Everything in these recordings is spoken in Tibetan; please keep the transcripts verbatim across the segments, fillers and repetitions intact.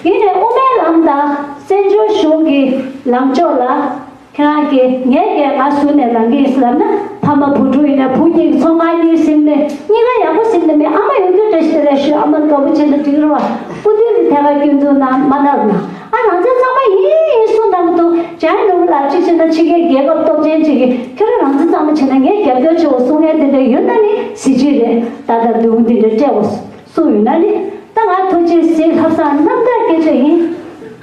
དེ་ནས་དབུ་མའི་ལམ་དང་བཙན་བྱོལ་གཞུང་གི་ལངས་ཕྱོགས་ལ། ཁྱེད་རང་གིས་ངས་ཀྱང་ང་ཟུར་ནས་ལངས་ཀྱི་ཡིན་ཟེར་ལབ་ན། ཕ་མ་བུ་ཕྲུག་ཡིན་ན་བུ་གཉིས་ཚོང་ཁང་གཉིས་ཟིན་ནས་གཉིས་ཀ་ཡག་པོ་ཟིན་ནས་མེད། ཨ་མ་ཡོང་དུས་བཀྲ་ཤིས་བདེ་ལེགས་ཞུ། ཨ་མ་དགའ་པོ་བྱེད་ན་འགྲིག་རེད་བ། སྐུ་མདུན་གྱི་ཐད་ཀར་སྐྱོན་འཛུགས་གནང་མ་གནང་ན། ཨ་རང་ཚོ་ཚང་མ་ཡིན་ཡིན་གསུངས་གནང་གི་འདུག་འཇམ་དབྱངས་ནོར་བུ་ལགས་གཅིག་བྱས་ན་ཕྱི་རྒྱལ་རྒྱལ་ཁབ་སྟོབས་ཆེན་ཅིག་གིས་ཁྱོད་རང་རང་ཚོ་ཚང་མ་བྱས་ན་ངས་རྒྱབ་སྐྱོར་བྱེད་འོ་གསུང་མཁན་དེ་འདྲ་ཡོད་ན་ནི་གཟི་བརྗིད་རེད། ད་ལྟ་ལུང་འདི་འདྲ་སྤྲད་འོ་གསུངས་ཡོད་ན་ནི། ད་ང་ཐུགས་རྗེ་གཟིགས་ལྷག་བསམ་རྣམ་དག་སྐྱེ་ཆོག་ཡིན།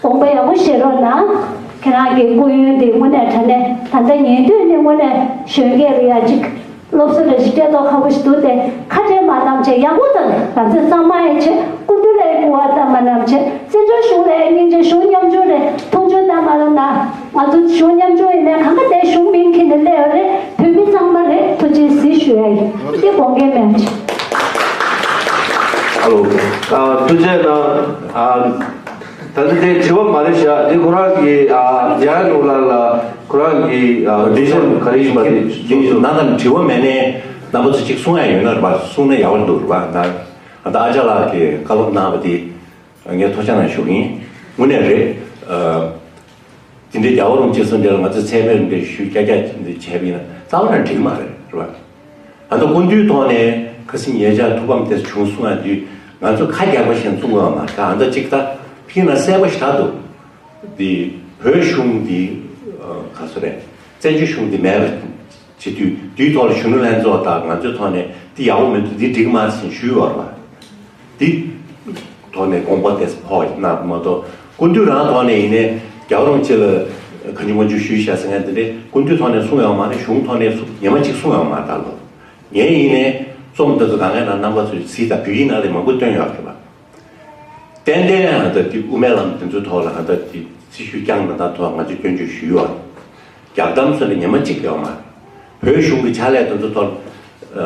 དགོངས་པ་ཡག་པོ་བཞེས་རོགས་གནང་། ཁྱེད་རང་གི་སྐུ་ཡོན་འདི་དངོས་གནས་དྲང་གནས་ད་ལྟ་ཉན་དུས་ནི་དངོས་གནས་གཞོན་སྐྱེས་ལ་ཡ་གཅིག་སློབ་གསོ་རེ་ཞིག་སྤྲད་མདོག་ཁ་པོ་ཞིག་འདུག་སྟེ། ཁ་བྲལ་མ་གཏང་བྱས་ཡག་པོ་དང་ང་ཚོས་གཙང་མ་ཡང་བྱས། སྐུ་མདུན་ལ་སྐུར་བ་བཏང་མ་གནང་བྱས། བཙན་བྱོལ་གཞུང་ལ་སྙིང་རྗེ་གཞུང་མཉམ་སྐྱུར་རེད། མཐོང་ཆུང་བཏང་མ་གནང་ན། ང་ཚོ་གཞུང་མཉམ་སྐྱུར་ཡིན་ནའི་གང་ག་དེ་གཞུང་མིང་ཁྱེར་ནས་སླེབས་ཡོད་རེད། བོད་མི་ཚང་མ་རེད། ཐུགས་རྗེ་གཟིགས་ཞུ་ཡ་ཡིན། འདི་དགོངས་འགལ་མེད་བྱས། ཨ་ལོ། ཨ་ཐུགས་རྗེ་གནང་། ཨ་ད་ནི་དེ་དྲི་བ་མ་རེད་ཤག་འདི་ཁོ་རང་གི་ཨ་འཇམ་དབྱངས་ནོར་བུ་ལགས་ལ་ཁོ་རང་གི་ཨ་བི་ཞན་ག་རེ་ཡིན་པ་དེ་ནང་ལ་དྲི་བ་མེད་ནའི་རྣམ་པ་ཚོ་གཅིག་གསུང་ཡ་ཡོད་ན་རེད་པ། གསུང་ན་ཡག་པོ་འདུག་རེད་པ། ད་ཨ་ད་ཨ་ཅག་ལགས་ཀྱིས་བཀའ་སློབ་གནང་བ་དེ་ངས་ཐུགས་རྗེ་གནང་ཞུ་གི་ཡིན། དངོས་གནས་རེད། ཨ་དེ་འདྲའི་རྒྱལ་བ་རིན་པོ་ཆེ་ཚོ་འདྲ་ལ་ང་ཚོས་ཚད་མེད་རིན་པོ་ཆེ་ཞུས་ཀྱག་ཀྱག་འདི་བྱས་པ་ཡིན་ན་རྩ་བ་ནས་འགྲིག་མ་རེད། རེད་པ། ཨ་ད་སྐུ་མདུན་ཐོག་ནས་ཁ་སང་ཉེ་ཆར་ཐུགས་ཕམ་དེ་བྱུང་སོང་ཡ་དུས་ང་ཚོ་ཁ་རྒྱག་པ་ཞིག་གསུང་དགོས་པ་མ་རེད། ཨ་ད་གཅིག་ད་ཕིང་ན་གསལ་པོ་ཞིག་ད་འདུག་འདི་བོད་གཞུང་འདི་ཨ་ག་ཚོད་རེད། བཙན་བྱོལ་གཞུང་འདི་མེད་པ་བྱེད་དུས་དུས་ཐོག་ལ་གཞོན་ནུ་ལྷན་ཚོགས་དང་ང་ཚོའི་ཐོག་ནས་འདི་ཡག་པོ་མི་འདུག་འདི་འགྲིག་མ་ཟིན་ཞུས་ཡོད་རེད་པ། འདི་ཐོག་ནས་དགོངས་པ་དེ་ཕོག་གནང་མ་གཏོགས་སྐུ་མདུན་རང་ཐོག་ནས་ཡིན་ནའི་རྒྱལ་བ་རིན་པོ་ཆེ་ལ་གང་བྱུང་མང་བྱུང་ཞུས་བཞག་ཟེར་མཁན་དེ་འདྲས་སྐུ་མདུན་ཐོག་ནས་གསུངས་ཡོད་མ་རེད། གཞུང་ཐོག་ནས་གསུངས་ཉི་མ་གཅིག་གསུངས་ཡོད་མ་རེད། ད་ལོ་ངས་ཡིན་ནའི་རྩོམ་འདི་ཚོ་གང་ག་ན་རྣམ་པ་ཚོས་གཟིགས་དང་བོད་ཡིག་ནང་ལ་མང་པོ་བཏོན་ཡོད་རེད་པ། ཏན་ཏན་ཨ་ད་དེ་དབུ་མའི་ལམ་དེ་ཚོའི་ཐོག་ལ་ཨ་ད་དེ་སྲི་ཞུ་བསྐྱངས་ན་ད་ཐོག་ང་ཚོས་སྐྱོན་བརྗོད་ཞུས་ཡོད། རྒྱག་གཏམ་སོགས་ལ་ཉི་མ་གཅིག་ཡོད་མ་རེད། བོད་གཞུང་གི་ཕྱག་ལས་དེ་ཚོ་ཐོག་ཨ་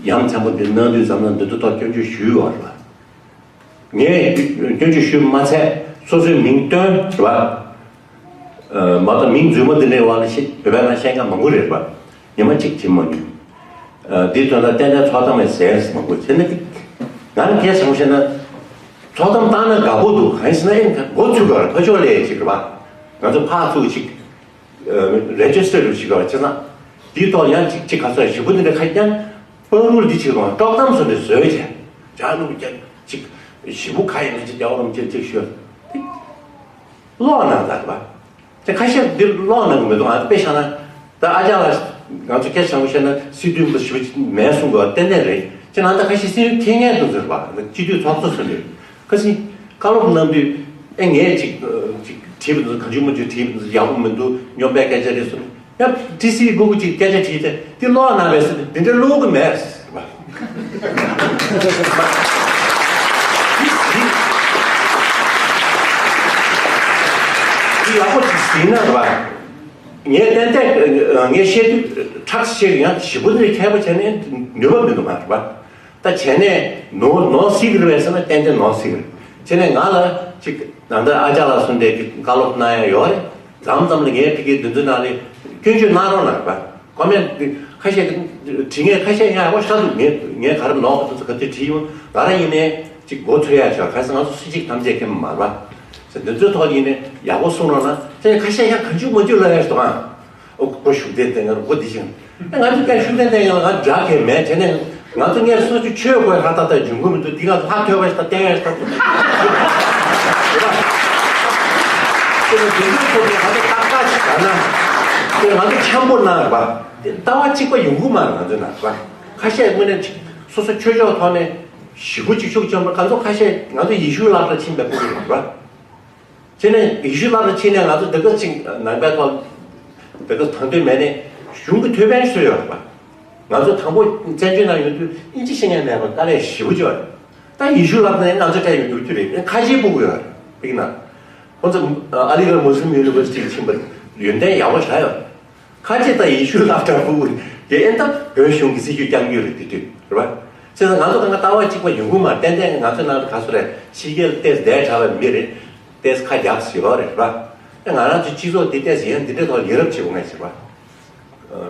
ཡ་མཚན་པོ་འདི་གནང་དུས་ཙམ་ལ་འདི་ཚོ་ཐོག་སྐྱོན་བརྗོད་ཞུས་ཡོད་རེད་པ། ངས་སྐྱོན་བརྗོད་ཞུས་མ་ཚད་སོ་སོའི་མིང་བཏོན་རེད་པ། ཨ་མ་གཏོགས་མིང་རྫུན་མ་འདི་འདྲའི་འོག་ལ་ཤི་བོད་པའི་ནང་བཤད་མཁན་མང་པོ་རེད་པ། ཉི་མ་གཅིག་བྱེད་མ་མྱོང་། ཨ་འདིའི་དོན་དག་ཏན་ཏན་ཚོགས་གཏམ་ལས་ཟེར་མང་པོ་བྱས་ན་འདི་ང་ནི་སྐད་ཆ་བཤད་ན་ཚོགས་གཏམ་བཏང་ན་དགའ་པོ་འདུག་གང་ཡིན་ཟེར་ན་ཨེ་མགོ་ཚོས་དགོས་རེད། ཕ་ཕྱོགས་ལས་ཅིག་རེད་པ། ང་ཚོ་ཕར་ཚུར་ཅིག་རེ་ཇི་སི་ཊར་རུ་ཞིག་དགོས་རེད། བྱས་ཙང་འདིའི་ཐོག་ཡང་ཅིག་ཅིག་ག་ཚོད་ཞིབ་པོ་འདི་འདྲ་ཁ་རྐྱང་པར་རུལ་འདི་ཅིག་དང་དཀྲོག་གཏམ་བཟོ་འདྲ་བཟོས་བྱས་ཇ་ནུ་ཀྱང་ཅིག་ཞིབ་པོ་ཁ་ཡིན་ན་ཅིག་རྒྱལ་བ་རིན་པོ་ཆེ་ཅིག་ཞུ། ཀློག་གནང་དང་རེད་པ། དེ་ཁ་ཤས་འདིར་ཀློག་གནང་གི་མི་འདུག་ཨ་དཔེ་བཞག་ན་ད་ཨ་ཅག་ལགས་ང་ཚོ་སྐད་ཆ་བཤད་ན་སྲིད་དོན་པ་ཞིབ་མེད་གསུང་དགོས་པ་ཏན་ཏན་རེད། ཅེ་ན་ད་ཁ་ཤས་སྲིད་དོན་མཁྱེན་མཁན་དེ་ཚོ་རེད་པ། སྤྱི་འཐུས་ཚོགས་གཙོ་ཚོ་ནས་ཁ་སང་བཀའ་སློབ་གནང་དུས་ཨེ་ངས་ཅིག་ཅིག་བྲིས་པ་དེ་ཚོ་གང་བྱུང་མང་བྱུང་བྲིས་པ་དེ་ཚོ་ཡག་པོ་མི་འདུག་སྨྱོན་པའི་སྐད་ཆ་རེད་གསུངས། ཡང་ཏི་སི་ཝི་སྐུ་སྒེར་གྱི་སྐད་ཆ་དྲིས་ཏེ་འདི་ཀློག་གནང་བས་ཟེར་ཏེ་འདི་འདྲ་ཀློག་གི་མེད་ཟེར་བ། འདི་ཡག་པོ་ཅིག་ཟིན་ན་རེད་པ། ངས་ཏན་ཏན་ངས་བཤད་དུས་ཁྲག་བཤད་ཡང་ཞིབ་པོ་འདི་མཁས་པོ་བྱས་ནས་ནུས་པ་མི་འདུག་མ་རེད་པ། ད་བྱས་ནས་ནོར་ནོར་སྲིད་ཀྱི་རེད་པས་ཟེར་ན་ཏན་ཏན་ནོར་སྲིད་ཀྱི་རེད། བྱས་ནས་ང་ལ་ཅིག་ད་ལྟ་ཨ་ཅག་ལགས་གསུངས་དེ་བཀའ་སློབ་གནང་ཡ་ཡོད་རེད། མཚམས་མཚམས་ལ་ངས་ཕ་གིའི་འདི་ཚོའི་ནང་ལ་སྐྱོན་བརྗོད་གནང་རོགས་གནང་རེད་པ། ཁོ་མས་ཁ་ཤས་དྲི་ངས་ཁ་ཤས་ཡང་ཡག་པོ་ཞེ་དྲག་འདུག་ངས་ངས་ག་རེ་ནོར་ག་ཚོད་ག་ཚོད་བྲིས་ཡོང་ང་རང་ཡིན་ནའི་ཅིག་མགོ་ཚོས་ཡ་ཆོག་ག་ས་ང་ཚོ་སུ་གཅིག་ཐམས་ཅད་མཁྱེན་པ་མ་རེད་པ། ཟེར་འདི་ཚོའི་ཐོག་ཡིན་ནའི་ཡག་པོ་གསུང་རོགས་གནང་། དེ་ཁ་ཤས་ཡང་གང་བྱུང་མང་བྱུང་ལབ་ཡ་ཞིག་འདུག་ཨང་། ཨོ་ཁོ་ཤུགས་ལྡན་ལྡན་ང་རུ་ཁོ་འདི་བཞིན། ང་ཚོ་ཀྱང་ཤུགས་ལྡན་ལྡན་ཡང་ང་དགྲ་གལ་མེད་བྱས་ནས་ང་ཚོ་ངས་སོ་སོ་ཆོས་དགོས་ཧ་ཏག་ཏག་འབྱུང་གི་མི་འདུག་འདི་ང་ཚོ་ཧ་ཐོས་པ་ཞིག་དང་བསྟན་ཡ་ཞིག་དང་། དེ་ནས་འདི་ཚོའི་ཐོག་ནས་ང་ཚོ་ཏག་ཏག་ཞིག་བྱས་ན་དེ་ང་ཚོ་འཆམ་པོ་གནང་རེད་པ། དེ་ལྟ་བ་གཅིག་པ་ཡོང་གི་མ་རེད་ང་ཚོའི་ནང་རེད་པ། ཁ་ཤས་དངོས་གནས་ཅིག་སོ་སོ་ཆོས་ཕྱོགས་ཐོག་ནས་ཞེ་པོ་ཅིག་ཤུགས་ཆེན་པོ་ང་ཚོ་ཁ་ཤས་ང་ཚོ་ཡེ་ཤུའི་བསླབ་གྲྭ་ཕྱིན་པའི་སྐོར་རེད་པ། བྱས་ནས་ཡེ་ཤུའི་བསླབ་གྲྭ་ཕྱིན་ནས་ང་ཚོ་འདི་ག་ཅིག་ནང་པའི་ཐོག་འདི་ག་དང་དོད་མེད་ནས་གཞུང་གི་ཐོས་པན་ཞུས་ཡོད་རེད་པ། ང་ཚོ་དང་པོ་བཙན་བྱོལ་ནང་ཡོད་དུས་ཨིན་ཇི་ཤེས་མཁན་མེད་པ་དཀའ་ལས་ཞེ་པོ་ཅིག་ཡོད་རེད། ད་ཡེ་ཤུའི་བསླབ་གྲྭ་ནས་ང་ཚོ་སྤྲད་ཡོང་རྒྱུ་རེད། ཁ་ཆེ་སྤུ་གུ་ཡོད་རེད། དཔེར་ན་ཁོང་ཚོ་ཨ་ལི་གྷར་མུ་སི་ལིམ་ཡུ་ནི་ཝར་སི་ཊི་ཕྱིན་པ་ཡོན་ཏན་ཡག་པོ་ཞེ་དྲག་ཡོད་རེད། ཁ་ཆེ་ད་ཡེ་ཤུའི་བསླབ་གྲྭ་སྤུ་གུ་དེ་ཨེ་ད་བོད་གཞུང་གི་སྲིད་ཇུས་རྐྱང་རྒྱུ་རེད། དེ་དུས་རེད་པ། བྱས་ཙང་ང་ཚོ་གང་ག་ལྟ་བ་གཅིག་པ་ཡོང་གི་མ་རེད། ཏན་ཏན་ང་ཚོ་ནང་ལ་ག་ཚོད་རེད། ཕྱི་རྒྱལ་ཏོག་ཙམ་བསྡད་དྲགས་པའི་མི་རེད། ཏོག་ཙམ་ཁ་རྒྱགས་ཡོད་རེད་པ། ང་རང་ཚོའི་སྤྱི་ཚོགས་འདི་ཏོག་ཙམ་ཡང་འདི་འདྲའི་ཐོག་ཡ་རབས་བྱེད་དགོས་ངེས་ཟེར་བ།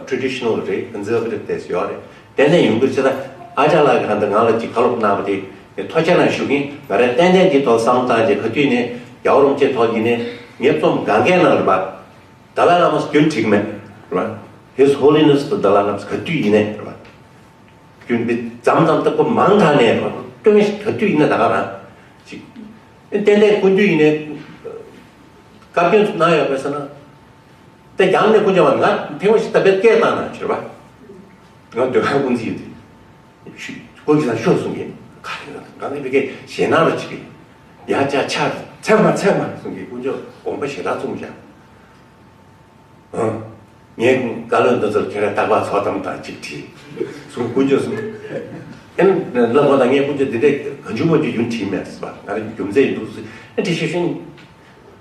ཊི་རེ་ཌི་ཤི་ནལ་རེད། ཀོན་སར་ཝེ་ཊིབ་ཏོག་ཙམ་ཡོད་རེད། ཏན་ཏན་ཡོང་གི་རེད། བྱས་ཙང་ཨ་ཅག་ལགས་ཀྱིས་གང་ལྟར་ང་ལ་ཅིག་བཀའ་སློབ་གནང་བ་དེ་ དེ་ཐུགས་རྗེ་གནང་ཞུ་གིན། ང་རང་ཏན་ཏན་འདི་ཐོག་བསམ་བློ་བཏང་རྗེས་ག་དུས་ནས་རྒྱལ་བ་རིན་པོ་ཆེ་ཐོག་གི་ནས་ངས་རྩོམ་གང་གའི་ནང་རེད་པ། ཏཱ་ལའི་བླ་མ་རྒྱུན་འགྲིག་མེད་རེད་པ། His Holiness the Dalai Lama ག་དུས་ཡིན་ནས་རེད་པ། རྒྱུན་པའི་མཚམས་མཚམས་ལྟ་སྐོར་མང་དྲགས་ནས་རེད་པ། སྟོན་ག་དུས་ཡིན་ན་ད་ག་རང་ཅིག་ཏན་ཏན་སྐུ་མདུན་ཡིན་ནས་བཀའ་བཀྱོན་གནང་ཡོད་པས་ཟེར་ན། དེ་རྒྱང་ནས་སྐུ་མདུན་ང་ཐེངས་མ་ཞིག་ད་བེད་སྐད་བཏང་ན་བྱེད་པ། ང་ཟློས་གར་དབུ་འཛིན་ཡིན་དུས། ཤུ་སྐུ་མདུན་ལ་ཤོག་གསུང་གིན། ག་རེ་ང་ནི་བེད་སྐད་ཞེད་སྣང་རུ་ཅིག་གིན། ཡ་ཅག་ཆ་ཚད་མ་ཚད་མ་གསུང་གིན། དཀོན་མཆོག་དགོངས་པ་ཞེ་དྲག་བཙུམས་བཞག་ཨང་། ངས་བཀའ་སློབ་འདི་ཚོར་ཁྱེད་རང་རྟག་པར་ཚོགས་གཏམ་དང་ཅིག་བྲིས། གསུང་དཀོན་མཆོག་གསུང་། ཨེ་ན་ལབ་པ་དང་ངས་དཀོན་མཆོག་འདི་འདྲའི་གང་བྱུང་མང་བྱུང་ཡུན་བྲིས་མེད་ཟེར་བ། ང་རང་རྒྱུ་མཚན་ཡིན་འདུག་ཟེར། ཨེ་བྲིས་ཤེས་ཤིང་།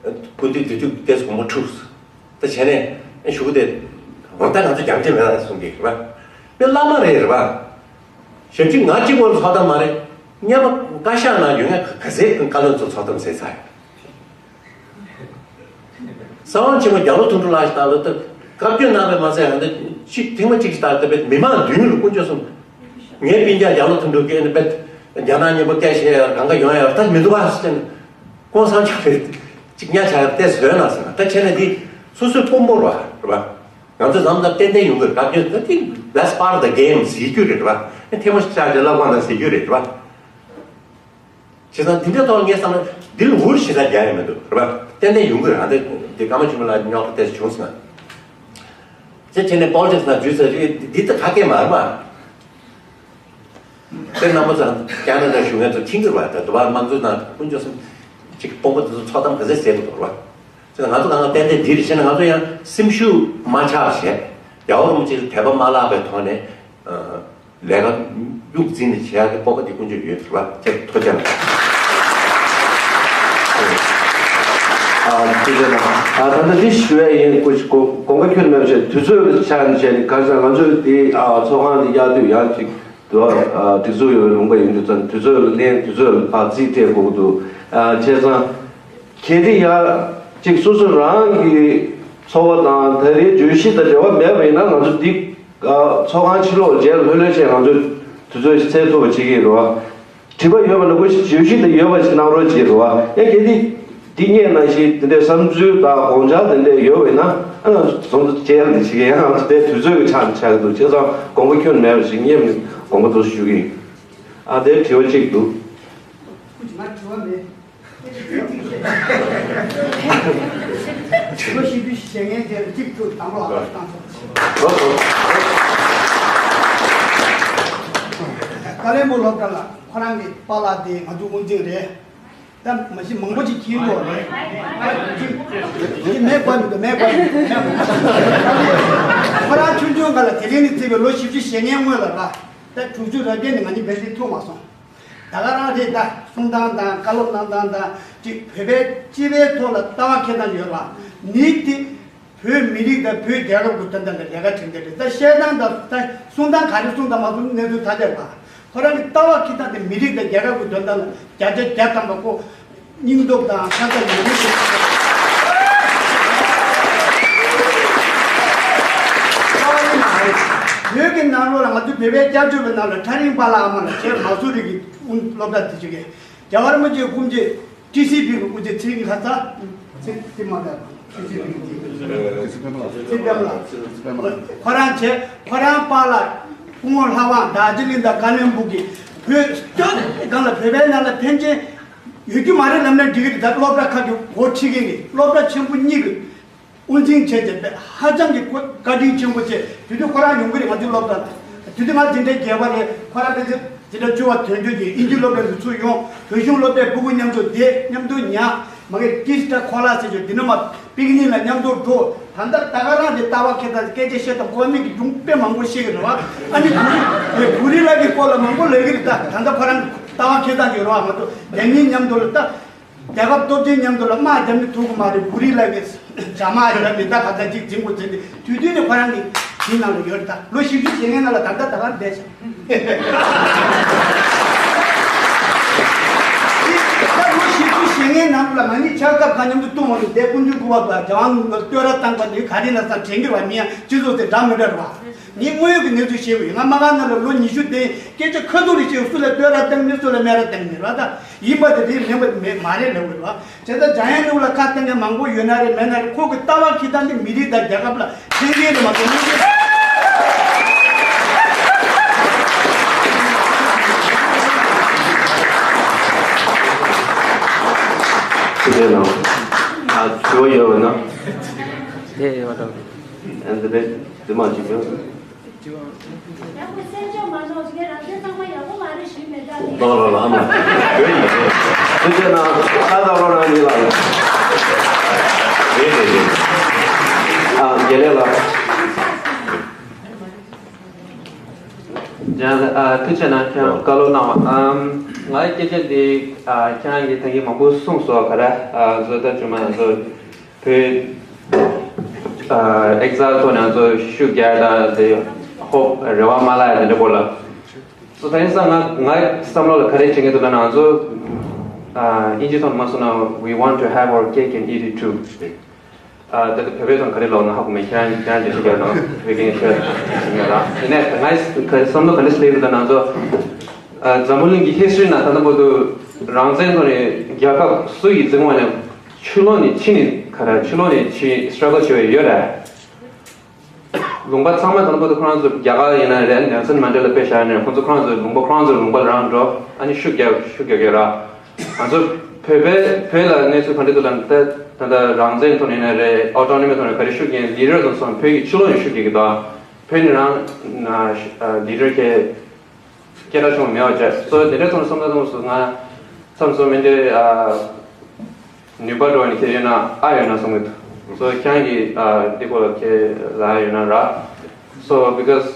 སྐུ་མདུན་དེ་དུས་ཏེས་དགོངས་པ་འཁྲུགས། ད་བྱས་ནས་ཞུ་གི་དེ་འོ་ད་ང་ཚོ་རྒྱང་འབྲེལ་མེད་ན་གསུང་གི་རེད་པ། དཔེ་བླ་མ་རེད་རེད་པ། ཞབས་ཕྱི་ང་གཅིག་པོ་ལ་ཚོགས་གཏམ་མ་རེད། སྔོན་མ་བཀའ་ཤག་ནང་ཡོད་མཁན་ག་ཚད་བཀའ་བློན་ཚོ་ཚོགས་གཏམ་ཟེར་ཚར་ཡོད། གསང་བ་ཆེན་པོ་རྒྱ་ལོ་དོན་གྲུབ་ལགས་ཤིག་ད་ལོ་ད་བཀའ་བཀྱོན་གནང་བས་མ་ཚད་ཡང་ད་ཅིག་ཐེངས་མ་གཅིག་ཞིག་ད་ལྟ་བས་མི་མང་མདུན་ལ་དཀོན་མཆོག་གསུམ། ངའི་སྤུན་ཀྱག་རྒྱ་ལོ་དོན་གྲུབ་ཀྱིས་ནི་བས་རྒྱ་ནག་མཉམ་པོ་སྐད་བཤད་ཡ་གང་ག་ཡོང་ཡ་ད་མི་འདུག་ག་ཟེར་ནས། ཀོང་སང་ཆ་རེད། གཅིག་ཉ་ཆ་རེད་ཏེ་བཟོས་ན་ཟེར་ན། ད་བྱས་ན་འདི་སོ་སོའི་དཔོན་པོ་རེད་པ། རེད་པ། ང་ཚོ་ནམ་ཟླ་ཏན་ཏན་ཡོང་གི་རེད། བཀའ་བཀྱོན་ད་འདི་that's part of the game ཟེར་རྒྱུ་རེད་པ། ཨེ་ཐེངས་མ་ཞིག་ཆགས་རྗེས་ལབ་གང་དང་ཟེར་རྒྱུ་རེད་པ། བྱས་ཙང་འདི་འདྲའི་ཐོག་ངས་བསམ་ན་འདི་ལ་འུར་ཞེ་དྲག་རྒྱག་ཡ་མི་འདུག་རེད་པ། ཏན་ཏན་ཡོང་གི་རེད། ཨ་འདི་འདི་ཀརྨ་ཆོས་འཕེལ་ལགས་རྙོག་དྲ་ཏོག་ཙམ་བྱུང་སོང་ང་། དེ་བྱས་ནས་པོ་ལི་ཊིག་སི་ནང་འཛུལ་ཚར་རྗེས་འདི་ད་ཁ་སྐད་མ་རེད་པ། དེ་རྣམ་པ་ཚོ་ཁ་ན་ཌ་བཞུགས་མཁན་ཚོ་མཁྱེན་གྱི་རེད་པ། ད་དུ་བ་དམངས་གཙོའི་ནང་དཀོན་མཆོག་གསུམ་ཅིག་དཔོན་པོ་དེ་ཚོ་ཚོགས་གཏམ་ག་ཚད་ཟེར་གི་འདུག་རེད་པ། དེ་ང་ཚོ་གང་ག་ཏན་ཏན་འདི་རེད་བྱས་ན་ང་ཚོ་ཡང་སེམས་ཤུགས་མ་ཆག་བྱས། རྒྱལ་བ་རིན་པོ་ཆེ་ལ་དད་པ་མ་བརླག་པའི་ཐོག་ནས་ལས་ཀ་རྒྱུགས་འཛིན་ནས་བྱེད་ཡག་གི་སྤོབས་པ་དེ་དཀོན་མཆོག་ཡོད་རེད་པ། ཁྱེད་ཐུགས་རྗེ་གནང་། ཨ་ཐུགས་རྗེ་གནང་། ཨ་ད་ལྟ་འདི་ཞུ་ཡ་ཡིན། དགོངས་པ་ཁྱོན་མེད་པ་བྱས། དུས་ཚོད་ཀྱི་ཆ་ནས་བྱས་ནས་ག་རེ་ཟེར། ང་ཚོས་འདི་ཨ་ཚོགས་ཁང་འདི་གཡར་དུས་ཡང་ཅིག་དུ་ཨ་སྒྲིག་འཛུགས་ཡོད་པའི་ལུང་པ་ཡིན་དུས་ཙང་དུས་ཚོད་ལ་ལེན། དུས་ཚོད་ལ་ཕར་རྩིས་སྤྲད་དགོས་ཀྱི་འདུག་ཨ་བྱས་ཙང་གལ་ཏེ་ཡ་ཅིག་སོ་སོ་རང་གི་ཚོར་བ་དང་ད་རེས་བརྗོད་གཞི་དང་འབྲེལ་བ་མེད་པ་ཡིན་ན་ང་ཚོ་འདི་ཨ་ཚོགས་ཁང་ཕྱི་ལོགས་རྗེས་ལ་ལྷོད་ལྷོད་བྱས་ང་ཚོས་དུས་ཚོད་ཅིག་སེལ་ཐུབ་པ་བྱེད་ཀྱི་ཡིན་རེད་པ། དྲི་བ་ཡོད་པ་ན་ཁོ་ཞིག་བརྗོད་གཞི་དེ་ཡོད་པ་ཞིག་གནང་རོགས་བྱེད་རོགས། ཡང་གལ་ཏེ་འདི་སྔོན་ནང་བཞིན་དེ་འདྲའི་བསམ་ཚུལ་དང་དགོངས་འཆར་དེ་འདྲ་ཡོད་པ་ཡིན་ན་ཨ་ནི་ཚོགས་འདུ་བཅར་ནས་བྱེད་ཀྱི་ཡང་དེ་དུས་ཚོད་ཀྱི་ཆ་ནས་ཆགས་ཀྱི་འདུག་བྱས་ཙང་དགོངས་པ་ཁྱོན་མེད་པ་ཞིག་སྙེམས་ནས་དགོངས་པ་དུ་ཞུ་གི་ཡིན། ཨ་དེར་དྲི་བ་གཅིག་འདུག་ཁོ་ཅི་ང་དྲི་བ་མེད། ལོ་བཞི་བཅུ་ཞེ་ལྔའི་རྗེས་ལ་གཅིག་ཐུག་དང་པོ་ལ་བར་བཏང་སོང་། ཀ་ལོན་སྦུག་སློབ་གྲྭ་ལ་ཁོ་རང་གི་པཱ་ལགས་དེ་ང་ཚོ་དབུ་འཛིན་རེད། ད་མ་གཞི་མང་པོ་ཅིག་གྱིས་ཡོད་རེད། ཅིག་ཅིག་མེད་པ་མི་འདུག་མེད་པ་མི་འདུག་མེད་པ། ཁོ་རང་ཆུང་ཆུང་སྒང་ལ་དེ་རིང་ནས་བརྩིས་པའི་ལོ་བཞི་བཅུ་ཞེ་ལྔའི་སྔོན་ལ་ར། ད་དྲུག་ཅུ་རེ་བརྒྱད་ནས་ང་གཉིས་ཕན་ཚུན་ཐུག་མ་སོང་། ད་ག་རང་རེད། ད་གསུང་སྟངས་དང་བཀའ་སློབ་གནང་སྟངས་དང་ཅིག་བོད་པའི་སྤྱི་པའི་ཐོག་ལ་ལྟ་བ་འཁྱེར་སྟངས་ཡོད་ར། མི་དེ་བོད་མི་རིགས་དང་བོད་རྒྱལ་ཁབ་ཀྱི་དོན་དག་ལ་ལས་ཀ་བྱེད་མཁན་རེད། ད་བཤད་སྟངས་དང་ད་གསུང་སྟངས་ག་རེ་གསུངས་དང་མ་གསུངས་གནས་ཚུལ་ཐ་དད་ར། ཁོ་རང་གི་ལྟ་བ་འཁྱེར་སྟངས་དེ་མི་རིགས་དང་རྒྱལ་ཁབ་ཀྱི་དོན་དག་ལ་བརྒྱ་ཆ་བརྒྱ་ཐམ་པ་ཁོ་སྙིང་སྟོབས་དང་ཤ་ཚ་ཡོད་མེད་ཀྱི་རྩ་བ་ཡིན་མ་རེད། བོད་ཀྱི་ནང་ལོགས་ལ་ང་ཚོ་བོད་པའི་སྐྱབས་བཅོལ་བའི་ནང་ལ་ཁྲ་རིང་པཱ་ལགས་ཨ་མ་ལགས་བྱས་མ་སུ་རི་གི་སློབ་གྲྭ་དེ་བྱེད་མཁན། རྒྱལ་བ་རིན་པོ་ཆེའི་སྐུ་མཆེད་ཊི་སི་པི་གི་དབུ་ཆེ་ཚེ་རིང་ལྷ་ས། ཚེ་ཚེ་མ་ལ་ཊི་སི་པི་གི་ཚེ་ཚེ་པདྨ་ལགས། ཁོ་རང་བྱས་ཁོ་རང་པཱ་ལགས་སྐུ་ངོ་ལྷ་དབང་དར་ཇི་ལིང་དང་ཀ་ལོན་སྦུག་གི་བོད་སྐྱོ་སྒང་ལ་བོད་པའི་ནང་ལ་ཕན་ཆེན་ཡོད་རྒྱུ་མ་རེད་ལབ་ན་འགྲིག་གི་རེད། ད་སློབ་གྲྭ་ཁག་གི་འགོ་ཁྲིད་མཁན་གྱི་སློབ་གྲྭ་ཆེན་པོ་གཉིས་ཀྱི་དབུ་འཛིན་བྱས་བྱས་པས་ཧ་ཅང་གི་བཀའ་དྲིན་ཆེན་པོ་བྱས། དེ་དུས་ཁོ་རང་ཡོང་གི་རེད་ང་ཚོའི་སློབ་གྲྭ་ལ། དེ་དུས་ང་འཛིན་གྲྭའི་བརྒྱད་པ་རེད། ཁོ་རང་དཔེ་ཆ་འཛིན་གྲྭ་བཅུ་པ་དོན་གཅོད་ཀྱིས་དབྱིན་ཇི་སློབ་གྲྭ་ལ་ཚུར་ཡོང་། བོད་གཞུང་སློབ་གྲྭའི་ཕྲུ་གུ་མཉམ་དུ་བསྡད། མཉམ་དུ་ཉལ། མ་གི་ཏིས་ཏྲ་ཁོ་ལ་ཟེར་རྒྱུ་འདི་ནས་མར་པིག་ནིག་ལ་མཉམ་དུ་འགྲོ། ད་ལྟ་ད་ག་རང་དེ་ལྟ་བ་འཁྱེར་སྟངས་སྐད་ཆ་བཤད་སྟངས་ཁོ་མིག་གི་སྒྲུང་དཔེ་མང་པོ་བཤད་ཀྱི་རེད་བ། ཨ་ནི་བུ་རི་བུ་རི་ལགས་ཀྱི་སྐོར་ལ་མང་པོ་ལབ་ཀྱི་རེད། ད་ད་ལྟ་ཁོ་རང་ལྟ་བ་འཁྱེར་སྟངས་ཡོད་རེད་བ། ང་ཚོ་རྒྱ་མིའི་མཉམ་དུ་ལ་ལྟ། རྒྱལ་ཁབ་སྟོབས་ཆེན་མཉམ་དུ་ལ་དམག་རྒྱབ་ནས་ཐུབ་ཀྱི་མ་རེད། བུ་རི་ལགས་ཀྱིས་རྒྱ་དམག་རྒྱབ་ནས་ད་ག་ཚ་གཅིག་འཛིང་དགོས་ཟེར་ཏེ་དུས་དུས་ནས་ཁོ་རང་གི་དེའི་ནང་ལ་ཡོད་རེད། ད་ལོ་བཞི་བཅུ་ཞེ་ལྔའི་ནང་ལ་ད་ལྟ་ད་ག་བསྡད་ཤག་ད་ལོ་བཞི་བཅུ་ཞེ་ལྔའི་ནང་ལ་ང་གཉིས་ སྐབས་ཁ་མཉམ་དུ་བཏུང་བ་ནི་དེ་སྐུ་མདུན་སྐུ་པར་བ་རྒྱལ་དབང་བསྟོད་ར་བཏང་པ་ནི་ག་རེ་ལ་ས་དྲན་གྱི་བ་མིན་ཡང་སྤྱི་ཚོགས་དེ་འདྲ་མི་འདྲ་རེད་བ། ངས་དངོས་ཡོད་ཀྱི་གནས་ཚུལ་བཤད་པ་ཡིན། ང་མ་ག་ན་ལ་ལོ་ཉི་ཤུ་དེ་སྐད་ཆ་ཁ་ཐུག་རེ་བཤད། སུ་ལ་བསྟོད་ར་བཏང་མིན་སུ་ལ་སྨད་ར་བཏང་མིན་ར། ད་ཡིན་པ་དེ་རེད་མིན་པ་མེད་མ་རེད་ལབ་དགོས་རེད་བ། དེ་ལྟར་འཇམ་དབྱངས་ནོར་བུ་ལ་ཁ་གཏད་མཁན་མང་པོ་ཡོད་ན་རེད་མེད་ན་རེད། ཁོ་གི་ལྟ་བ་ཁྱེར་སྟངས་དེ་མི་རིགས་དང་རྒྱལ་ཁབ་ལ་ཕན་ཁེ་རེད་མ་གཏོགས་མི་རིགས། དེ་ནང་ཨ་དྲི་བ་ཡོད་པ་ན། དེ་ཡོད་པ་དང་། ཨ་འདི་འདྲ་འདི་མ་ཅིག་ཡོད། ཡག་པོ་གསན་ཆོག་མ་གནང་ཞིག་རང་བཙན་གཙང་མ་ཡག་པོ་མ་རེད་ཞུས་མེད་ད་ནི། ལགས་ལགས་ལགས་ཨ་མ། ཡོད་ཡིན་ཡོད། ཐུགས་རྗེ་གནང་། ཁ་བཏགས་རོགས་གནང་ཡིན་ལགས། རེད་རེད་རེད། ཨ་དགེ་ལེགས་ལགས། ཡང་ཨ་ཐུགས་རྗེ་གནང་། ཁྱེད་རང་བཀའ་སློབ་གནང་བ། ཨམ་ང་ཡི་སྐད་ཆ་འདི་ཨ་ཁྱེད་རང་གིས་ད་གིན་མང་པོ་གསུངས་སོང་། ག་རེ་ཨ་བཟོ་ལྟ་བཅོས་མ་བཟོ། བོད་ཨ་ཨེག་ཛལ་ཐོག་ནས་ང་ཚོ་ཤུགས་རྒྱག་དང་དེ་ཧོབ་རེ་བ་མ་བརླག་ཡ་དེ་འདྲ་པོ་ལ། སོ་ད་ཡིན་ཙང་ང་ང་བསམ་བློ་ལ་ག་རེ་བྱེད་ཀྱི་འདུག་ལབ་ན། ང་ཚོ་ཨ་དབྱིན་ཇིའི་ཐོག་ནས་མ་སོང་ན། We want to have our cake and eat it too། ཨ་ད་ལྟ་བོད་པའི་ཐོག་ནས་ག་རེ་ལབ་ན་ཧ་གོ་མེད། ཁྱེད་རང་ཁྱེད་རང་འགྲེལ་བཤད་རྒྱག་དང་། བོད་སྐད་ཤོད་ཡོད་ར། ཡིན་ནའི་ང་བསམ་བློ་ག་འདྲ་ཞིག་སླེབས་ཡོད་ན། ང་ཚོ་ཨ་འཛམ་བུ་གླིང་གི་ཧི་སི་ཊི་རི་ནང་ད་ལྟ་བར་དུ་རང་བཙན་ཐོག་ནས་རྒྱལ་ཁབ་སུ་ཡིས་འཛིན་པ་ནས། ཕྱི་ལོགས་ནས་ཕྱི་ནས་ག་རེ་ཕྱི་ལོགས་ནས་ཕྱི་སི་ཊྲག་གལ་བྱེད་པ་ཡོད་རེད། ལུང་པ་ཚང་མ་དང་པོ་དུ་ཁོ་རང་ཚོ་རྒྱ་གར་ཡིན་ན་རེད། ནེལ་སན་མན་ཌེ་ལ་དཔེ་བཞག་ནས་ཁོ་ཚོ་ཁོ་རང་ཚོའི་ལུང་པ་ཁོ་རང་ཚོའི་ལུང་པ་རང་འགྲོ། ཨ་ནི་ཤུགས་རྒྱག་ཤུགས་རྒྱག་གི་ར། ང་ཚོ་བོད་པའི་བོད་ལ་གནས་ཚུལ་ག་འདྲ་འདུག་ལབ་ན། ད་ད་ལྟ་རང་བཙན་ཐོག་ནས་ཡིན་ན་རེད། ཨོ་ཊོ་ནོ་མི་ཐོག་ནས་ག་རེ་ཤུགས་རྒྱག་ལི་ཌར་དང་སོང་བོད་ཀྱི་ཕྱི་ལོགས་ནས་ཤུགས་རྒྱག་གི་འདུག་བོད་ནས་རང་ལི་ཌར་གྱི་སྐད་གྲགས་ཆུང་མེད་པ་བྱས། སོ་དེ་འདྲ་སོང་བསམ་ད་སོང་སོང་ང་མཚམས་སོ་མི་འདྲ་ཨ། ནུས་པ་འགྲོ་བ་ནི་ཁྱེད་ཡོད་ན་ཨ་ཡོད་ན་གསུང་གི་འདུག་སོ་ཁྱེད་རང་གིས་ཨ་འདི་སྐོར་ལ་ཁྱེད་ལ་ཡོད་ན་ར། སོ་because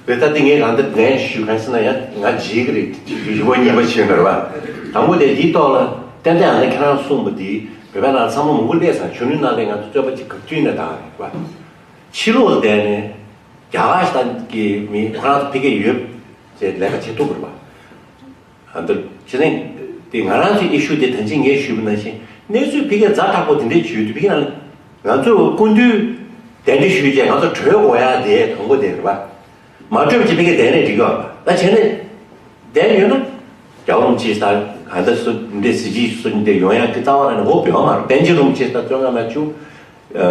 རེད། ད་འདི་ངས་རང་འདི་ལན་ཞུ་གང་ཟེར་ན་ཡང་ང་བརྗེད་གི་རེད། ཞུ་བ་གཉིས་པ་བྱས་ན་ར། དང་པོ་དེ་འདིའི་ཐོག་ལ་ཏན་ཏན་ཨ་ནི་ཁྱེད་རང་གསུངས་པ་འདི་བོད་པའི་ནང་ཚང་མ་མང་པོ་སླེབས་སོང་། གཞོན་ནུའི་ནང་ལས་ང་ཚོ་རྩོད་པ་གཅིག་ག་དུས་ནས་བཏང་རེད་བ། ཕྱི་ལོགས་ལ་བསྡད་ནས་རྒྱ་གར་ཞིག་གི་མི་ཁོ་རང་ཚོ་ཕ་གིར་ཡོད་ཅེས་ལས་ཀ་བྱེད་ཐུབ་པ་རེད་བ། ཨ་འདིར་ཁྱེད་རང་དེ་ང་རང་ཚོའི་ཨི་ཤུ་དེ་ད་ཅི་ངས་ཞུས་པ་ནང་བཞིན་གནས་ཚུལ་ཕ་གིར་ཛ་དྲག་པོ་དེ་འདྲའི་བྱུང་དུས་ཕ་གིར་ང་ཚོ་སྐུ་མདུན་གདན་འདྲེན་ཞུས་རྗེས་ང་ཚོ་གྲོལ་དགོས་ཡ་དེ་དང་པོ་དེ་རེད་བ། མ་གྲོལ་བ་ཅིག་ཕ་གིར་བསྡད་ནས་འགྲིག་ཡོད་པ། ད་བྱས་ནས་བསྡད་ཡོད་ན་རྒྱལ་བ་རིན་པོ་ཆེ་ད་ག་འདྲ་སུ་འདྲའི་གཟི་བརྗིད་སུ་འདྲ་ཡོང་ཡ་གི་རྩ་བ་ལ་ནས་འོ་བེད་མ་རེད། པཎ་ཆེན་རིན་པོ་ཆེ་ད་བཙོན་ཁང་ནང་བཅུག་ཨ་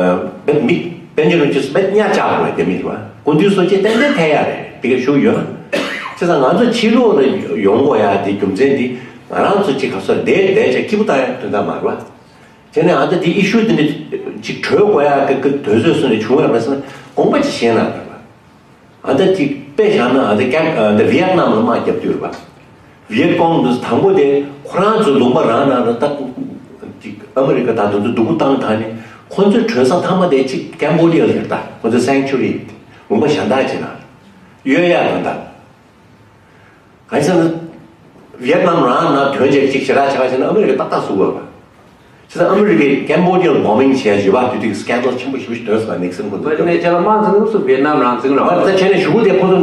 བེད་མི་པཎ་ཆེན་རིན་པོ་ཆེ་བེད་གཉའ་བཅག་དགོས་རྒྱ་མི་རེད་བ། སྐུ་མདུན་སོགས་ཀྱིས་ཏན་ཏན་ཐད་ཡ་རེད། དེ་ག་ཞུ་ཡོད་ན། བྱས་ཙང་ང་ཚོ་ཕྱི་ལོགས་ལ་ཡོང་དགོས་ཡ་དེ་རྒྱུ་མཚན་དེ་ང་རང་ཚོ་གཅིག་ག་སོ་བསྡད་བསྡད་བྱས་སྐྱིད་པོ་བཏང་ཡ་དོན་དག་མ་རེད་བ། དེ་ནས་ཨ་ད་དེ་ཨི་ཤུ་དེ་འདྲ་ཅིག་གྲོལ་དགོས་ཡ་གི་གི་དུས་ཚོད་སོ་ནས་བྱུང་ཡ་རེད་ཟེར་ན་དགོངས་པ་ཅིག་བཞེས་ན་རེད་བ། ཨ་ད་ཅིག་དཔེ་བཞག་ན་ཨ་ད་ཀན་ཨ་ད་ཝི་ཡེད་ནམ་ལ་དམག་རྒྱབ་དུས་རེད་བ། ཝི་ཡེད་ཀོང་འདི་དང་པོ་དེ་ཁོ་རང་ཚོའི་ལུང་པ་རང་ནང་ལ་ད་ཅིག་ཨ་མི་རི་ཀ་དང་དེ་ཚོ་སྡུག་པོ་བཏང་ཐང་ནས་ཁོ་ཚོའི་གྲོལ་ས་མཐའ་མ་དེ་ཅིག་ཀེམ་བོ་ཌི་ཡ་ལ་རེད། ད་ཁོ་ཚོའི་སེང་ཅུ་རི་ལུང་པ་གཞན་དག་ཅིག་ནང་གཡོལ་ཡ་རང་ད། གང་ཡིན་ཟེར་ན། ཝི་ཡེད་ནམ་རང་ནང་དོན་བྱེད་ཅིག་ཞེ་དྲག་བྱ་བ་བྱས་ན་ཨ་མི་རི་ཀས་ཏག་ཏག་བཟོ་དགོས་པ། བྱས་ཙང་ཨ་མི་རི་ཀས་ཀེམ་བོ་ཌི་ཡ་ལ་བོམ་བིང་བྱས་བྱས་པ་དེ་དུས་སི་ཀེན་ཌལ་ཆེན་པོ་ཞེ་པོ་ཞིག་ཐོན་སོང་བ། ནིག་སན་ཁོ་ཚོ། ཨ་ནི་རྗེས་ལ་དམག་འཛིང་སུ་ཝི་ཡེད་ནམ་རང་འཛིང་ར། ཨ་ད་བྱས་ནས་གཞུག་གུ་དེ་ཁོ་ཚོ་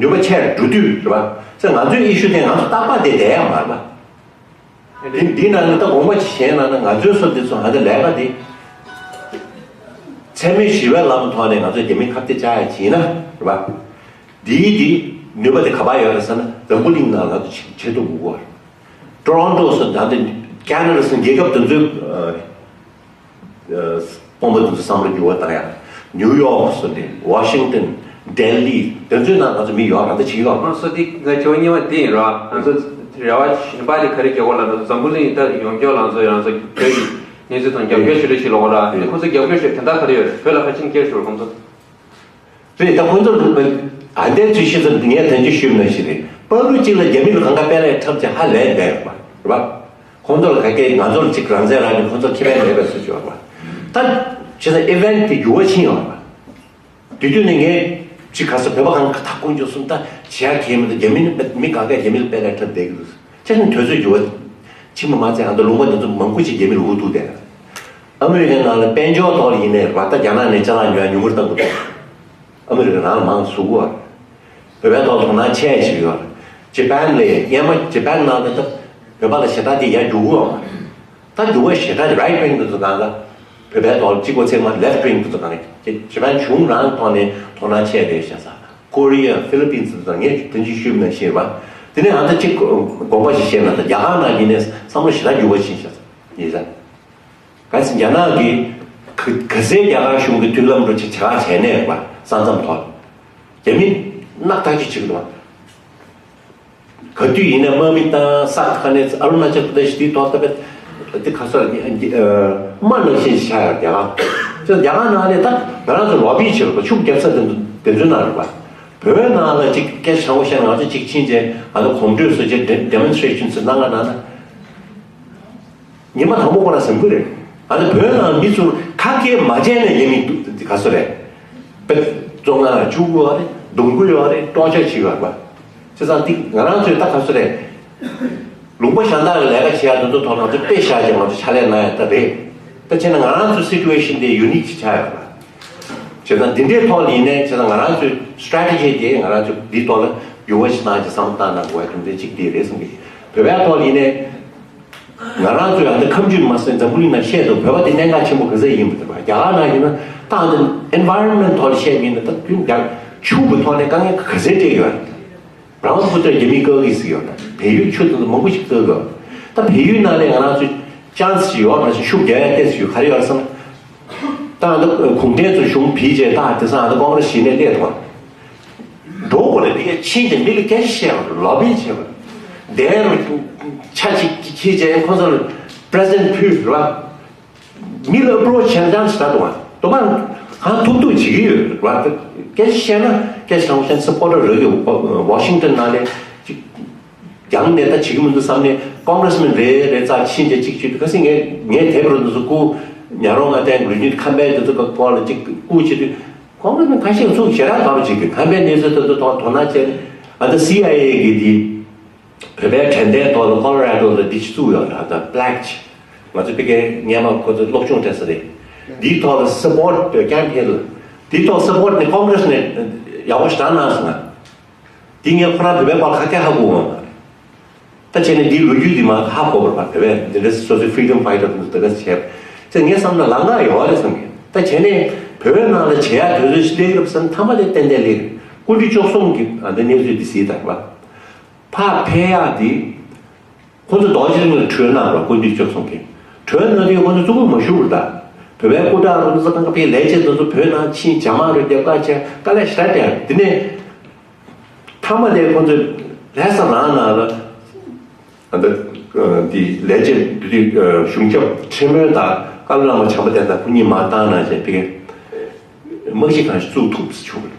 ནུས་པ་ཆེར་འགྲོ་དུས་རེད་པ། བྱས་ཙང་ང་ཚོའི་ཨི་ཤུ་དེ་ང་ཚོ་རྟག་པར་དེ་བསྡད་ཡ་མ་རེད་པ། འདི་འདི་ནང་ནས་ད་དགོངས་པ་ཅིག་བཞེས་ན་ན་ང་ཚོའི་སོ་འདི་ཚོ་ཧ་ད་ལས་ཀ་འདི་མཚན་མོའི་ཞི་བའི་ལམ་ཐོག་ནས་ང་ཚོས་རྒྱ་མིའི་ཁ་གཏད་བཅག་ཡ་བྱས་ན་རེད་པ། འདིའི་འདི་ནུས་པ་དེ་ག་པར་ཡོད་རེད་ཟེར་ན་འཛམ་བུ་གླིང་ནང་ལ་ཆེ་ཆེ་ཐུབ་དགོས་པ། ཊོ་རོན་ཊོ་སོ་ད་འདི་ཀེ་ན་ཌ་སོ་རྒྱལ་ཁབ་དེ་ཚོའི་ཨ་ཨ་དཔོན་པོ་དེ་ཚོ་བསམ་བློ་འགྱུར་བ་བཏང་ཡ། ནིའུ་ཡོག་སོ་འདི་ཝ་ཤིང་ཏན་ལྡི་ལི་དེ་ཚོའི་ནང་ང་ཚོ་མི་ཡོད་ར། ད་ཅིག་ཡོད། ཨ་སོ་དེ་ང་ཆེ་བ་གཉིས་པ་དེ་ཡིན་ར། ང་ཚོ་རེ་བ་གཞན་པ་དེ་ག་རེ་རྒྱག་དགོས་ལབ་ན་འཛམ་བུ་གླིང་ད་ཡོངས་རྫོགས་ལ་ང་ཚོ་ང་ཚོ་བོད་ཀྱི་གནས་ཚུལ་དང་རྒྱབ་སྐྱོར་ཞུ་རེ་ཞིག་ལོག་ར། དེ་ཁོ་ཚོ་རྒྱབ་སྐྱོར་ཞུ་དོན་དག་ག་རེ་ཡོད་རེད། བོད་ལ་ཕར་ཕྱིན་སྐད་ཞུ་ར་ཁོང་ཚོ། རེད། ད་ཁོང་ཚོར་ཨ་འདས་ཚུལ་ཤེས་ཚོར་ངས་དོན་གཅིག་ཞུས་ན་ཞིག་རེད། པ་ལུ་གཅིག་ལ་རྒྱ་མི་ལ་གང་ག་དཔེ་ལས་འཁྲབ་ཅིག་ཧ་ལས་བསྡད་ཡོད་པ་རེད་པ། ཁོང་ཚོ་ལ་ག་གེ་ང་ཚོར་གཅིག་རང་བཙན་རག་ནས་ཁོང་ཚོར་ཁེ་ཕན་མེད་པའི་བཟོ་བཅོས་པ། ད་བྱས་ཙང་ཨི་ཝེན་ཊི་དེ་འགྱུར་བ་ཕྱིན་ཡོད་པ། དེ་དུས་ནས་ངས་གཅིག་ག་ས་བོད་པ་གང་ག་ད་དཀོན་མཆོག་གསུམ་ད་བྱེད་ཡ་གལ་མི་འདུག་རྒྱ་མི་ནི་མི་གང་ག་རྒྱ་མི་ལ་དཔེ་ལས་འཁྲབ་བསྡད་ཀྱི་འདུག་ཁྱེད་ནི་དུས་ཚོད་འགྱུར་བ་ཕྱིན་པ་མ་ཚད་ཨ་མདོ་ལུང་པ་དེ་ཚོ་མང་པོ་ཅིག་རྒྱ་མི་ལ་འུ་ཐུག་བསྡད། ཨ་མི་རི་ཀའི་ནང་ལ་དཔལ་འབྱོར་ཐོག་ལ་ཡིན་ནའི་རེད་པ། ད་རྒྱ་ནག་ནས་ཅ་ལག་ཉོ་ཡ་ཉུང་ངུར་བཏང་གི་འདུག་ཨ་མི་རི་ཀ་རང་ལ་མང་བཟོ་གི་ཡོད་རེད། བོད་པའི་ཐོག་དོ་སྣང་ཆེ་ཞིག་ཡོད་རེད། ཇི་པན་ལ་སྔན་མ་ཇི་པན་ནང་ལ་ད་བོད་པ་ལ་ཞེ་དྲག་དེ་ཡར་རྒྱུག་གི་ཡོད་མ་རེད། ད་ ད་འགྱུར་བ་ཞེ་དྲག་right wing དེ་ཚོ་གང་ག་བོད་པའི་ཐོག་གཅིག་པོ་ཚད་མ་left wing དེ་ཚོ་གང་ག་ཇེ་པན་གཞུང་རང་ཐོག་ནས་དོ་སྣང་བྱས་རེད་བྱས་ཙང་། ཀོ་རི་ཡ། ཧྥི་ལི་པིན་དེ་ཚོ་ངས་དོན་གཅིག་ཞུས་མ་ཤེས་པ། དེ་ནས་ཨ་ད་གཅིག་དགོངས་པ་ཞིག་བཞེས་ན། ད་རྒྱ་གར་ནང་ཡིན་ནས་བསམ་བློ་ཞེ་དྲག་འགྱུར་བ་ཕྱིན་བྱས་ཙང་ཡིན་ཙང་། གལ་སྲིད་རྒྱ་ནག་གིས་ག་ག་ཚད་རྒྱ་གར་གཞུང་གི་མཐུན་ལམ་རུ་ཅིག་བྱ་ག་བྱས་ནས་པ། ས་མཚམས་ཐོག་རྒྱ་མི་སྣ་ཐག་ཅིག་བྱེད་ཀྱི་འདུག་པ། ག་དུས་ཡིན་ན་དམག་མི་དང་ས་ཁ་ནས་ཨ་རུ་ན་ཅལ་པྲ་དེ་ཤི་དེའི་ཐོག་ད་པད་དེ་ག་ས་རེད། དམག་ནང་བཞིན་ཆགས་ཡོད་རྒྱ་གར། ཅི་རྒྱ་གར་ནང་ནས་ད་ང་རང་ཚོ་ལོ་བི་བྱེད་རོགས། ཤུགས་རྒྱབ་ས་དེ་ཚོ་དེ་ཚོའི་ནང་རེད་པ། བོད་ནང་ལ་ཅིག་སྐད་ཆ་བཤད་ན་ང་ཚོ་ཅིག་ཕྱིན་བྱས་ང་ཚོ་གོམ་བགྲོད་བཟོ་བྱས་demonstration ཚོ་གནང་ག་གནང་ན། ཉི་མ་དང་པོ་ཁོ་ན་ཟིན་གི་རེད། ཨ་ནི་བོད་ནང་མི་ཚོར་ཁ་སྐད་མ་བྱས་ནས་ཉན་མི་འདུག་ག་སོ་རེད། དཔེ་བཙོང་ང་བཅུག་གི་ཡོད་རེད། རྡུང་གི་ཡོད་རེད། ཊོར་ཅར་བྱེད་ཀྱི་ཡོད་རེད་པ། བྱས་ཙང་འདི་ང་རང་ཚོས་ད་ག་སོ་རེད། ལུང་པ་གཞན་དག་གི་ལས་ཀ་བྱེད་ཡ་དེ་ཚོ་ཐོག་ང་ཚོ་དཔེ་བཞག་བྱས་ང་ཚོ་ཕྱག་ལས་གནང་ཡ་ད་རེད། ད་བྱས་ན་ང་རང་ཚོའི་situation དེ་unique ཅིག་ཆགས་ཡོད་རེད་པ། བྱས་ཙང་འདི་འདྲའི་ཐོག་ལ་ཡིན་ནའི་བྱས་ཙང་ང་རང་ཚོའི་strategy དེ་ང་རང་ཚོས་འདིའི་ཐོག་ལ་འགྱུར་བ་ཞིག་གནང་བྱས་བསམ་བློ་བཏང་གནང་དགོས་པའི་གྲུབ་འབྲས་གཅིག་དེ་རེད་བསམ་གི། བོད་པའི་ཐོག་ལ་ཡིན་ནའི། ང་རང་ཚོས་ཨ་འདི་ཁམས་ཆུས་མ་ཟད་འཛམ་བུ་གླིང་ནང་བཤད་འདུག་བོད་པ་དེ་གནད་འགག་ཆེན་པོ་ག་ཚད་ཡིན་པ་དེ་བ། རྒྱ་གར་ནང་ཡིན་ན་ད་ཨ་འདི་environment ཐོག་ལ་བཤད་མིན་ན་ད་དུས་རྒྱ་ཆུ་གི་ཐོག་ནས་དཀའ་ངལ་ག་ཚད་འཕྲད་ཡོད་རེད། བྷ་རམ་ཕུ་ཏྲ་རྒྱ་མིས་བཀག་གི་ཟིག་ཡོད་ན་བལ་ཡུལ་ཆུ་དེ་ཚོ་མང་པོ་ཞིག་བཀག་གི་ཡོད། ད་བལ་ཡུལ་ནང་ནས་ང་རང་ཚོས་chance ཞིག་ཡོད་མ་ཞིག་ཤུགས་རྒྱག་ཡ་ཏོག་ཙམ་ཡོད་ག་རེ་ཡོད་རེད་བསམ་ན། ད་ཨ་འདི་གུང་ཁྲན་ཚོ་གཞུང་བིས་བྱས་ད་དེ་སང་ཨ་འདི་ཀོང་རེ་སི་ཞིག་ནས་སླེབས་འདུག་བ། འགྲོ་དགོས་རེད། དེ་ག་ཕྱིན་ཅིག་མི་ལ་སྐད་ཆ་བཤད་པ་རེད། ལོ་བི་བྱེད་པ་རེད། དེ་རུ་ཆ་གཅིག་ཁྱེར་བྱས་ཁོ་ཚོ་ལ་པི་རེ་སེན་ཕུལ་རེད་བ། མི་ལ་ཨེ་པོ་རོ་ཆི་བྱས་ཙང་ཞིག་ད་དུང་བ་དོ་པ་གང་ཐུབ་ཐུབ་བྱེད་ཀྱི་ཡོད་རེད་བ། སྐད་ཆ་བཤད་ན་སྐད་ཆ་དྲང་པོ་བཤད་ན་སུ་པོར་ཊར་རེད་ཀྱི། ཝ་ཤིང་ཊོན་ནང་ནས་ཅིག་རྒྱང་ནས་ད་བྱེད་ཀྱི་མི་འདུག་བསམ་ནས་ཀོང་རེ་སི་མེན་རེ་རེ་རྩ་ཕྱིན་བྱས་གཅིག་བྱེད་དུས་ག་སྲིད་ངས་ངས་དེབ་རུ་འདི་ཚོ་སྐུ་ཉ་རོང་ང་བསྟན་ལུས་ཉིད་ཁམས་པའི་འདི་ཚོ་གི་སྐོར་ལ་གཅིག་སྐུ་བྱེད་དུས། ཁོང་ཚོ་ནི་ཁ་ཤས་ཚུགས་ཞེ་དྲག་དགའ་པོ་བྱེད་ཀྱི། ཁམས་པའི་གནས་ཚུལ་དེ་ཚོ་ཐོག་དོ་སྣང་བྱས་ནས་ཨ་ད་སི་ཨའི་ཨེ་གི་འདི་བོད་པའི་དྲན་རྟེན་ཐོག་ལ་ཀོ་ལོ་ར་ཌོ་ལ་འདི་ཅིག་བཙུགས་ཡོད་རེད། ཨ་ད་པི་ལེག་ཅིག་ང་ཚོ་ཕ་གིའི་སྔས་མ་ཁོ་ཚོ་སློབ་སྦྱོང་སྤྲད་ས་རེད། འདིའི་ཐོག་ལ་སུ་པོར་ཊི་ཀེམ་ཕེན་ལ་འདིའི་ཐོག་སུ་པོར་ཊི་ནི་ཀོང་རེ་སི་ནས་ཡག་པོ་ཞེ་དྲག་གནང་སོང་ང་། འདི་ངས་ཁོ་རང་བོད་པའི་སྐོར་ཁ་སྐད་ཧ་གོ་གི་མ་རེད། ད་བྱས་ནས་འདིའི་ལོ་རྒྱུས་འདི་མ་ཧ་གོ་བར་བ་བོད་པས་འདི་འདྲ་སོ་སོའི་freedom fighter དེ་འདྲ་བྱས། ཙང་ངས་བསམ་ན་ལམ་ཁ་ཡོད་རེད་བསམ་གི། ད་བྱས་ནས་བོད་ནང་ལ་བྱེད་ཡ་དེ་ཚོ་ཞིག་སླེབས་རབས་ཟེར་ན་མཐའ་མ་དེ་ཏན་ཏན་སླེབས་རེད། སྐུ་ཕྲེང་བཅུ་གསུམ་གི་ཨ་འདི་གནས་ཚུལ་འདི་གཟིགས་དང་བ། ཕར་ཕེབས་ཡ་འདི་ཁོ་ཚོ་རྡོ་རྗེ་གླིང་ལ་གྲོས་གནང་རོགས། སྐུ་ཕྲེང་བཅུ་གསུམ་གི་གྲོས་གནང་དུས་ཁོ་ཚོ་བཙུན་མོ་མ་ཞུ་བར་ད་བོད་པའི་སྐུ་དྲག་རུ་ཚོ་གང་ག་པའི་ལས་བྱེད་དེ་ཚོ་བོད་ནང་ཕྱིན། རྒྱ་དམག་རུ་རྒྱབ་ཁ་བྱས་དཀའ་ལས་ཞེ་དྲག་བརྒྱབ། དེ་ནས། མཐའ་མ་དེ་ཁོང་ཚོས་ལྷ་ས་རང་ནང་ལ་ཨ་འདི་འདི་ལས་བྱེད་འདི་དུས་གཞུང་ཞབས་ཁྲི་སྨོན་དང་བཀའ་བློན་བླ་མ་བྱམས་པ་བསྟན་དང་སྐུ་ཉིད་མར་བཏང་གནང་བྱས་པའི་དམག་སྤྱི་ཁང་ཞིག་བཙུགས་ཐུབ་ཟེར་བྱུང་བ་རེད།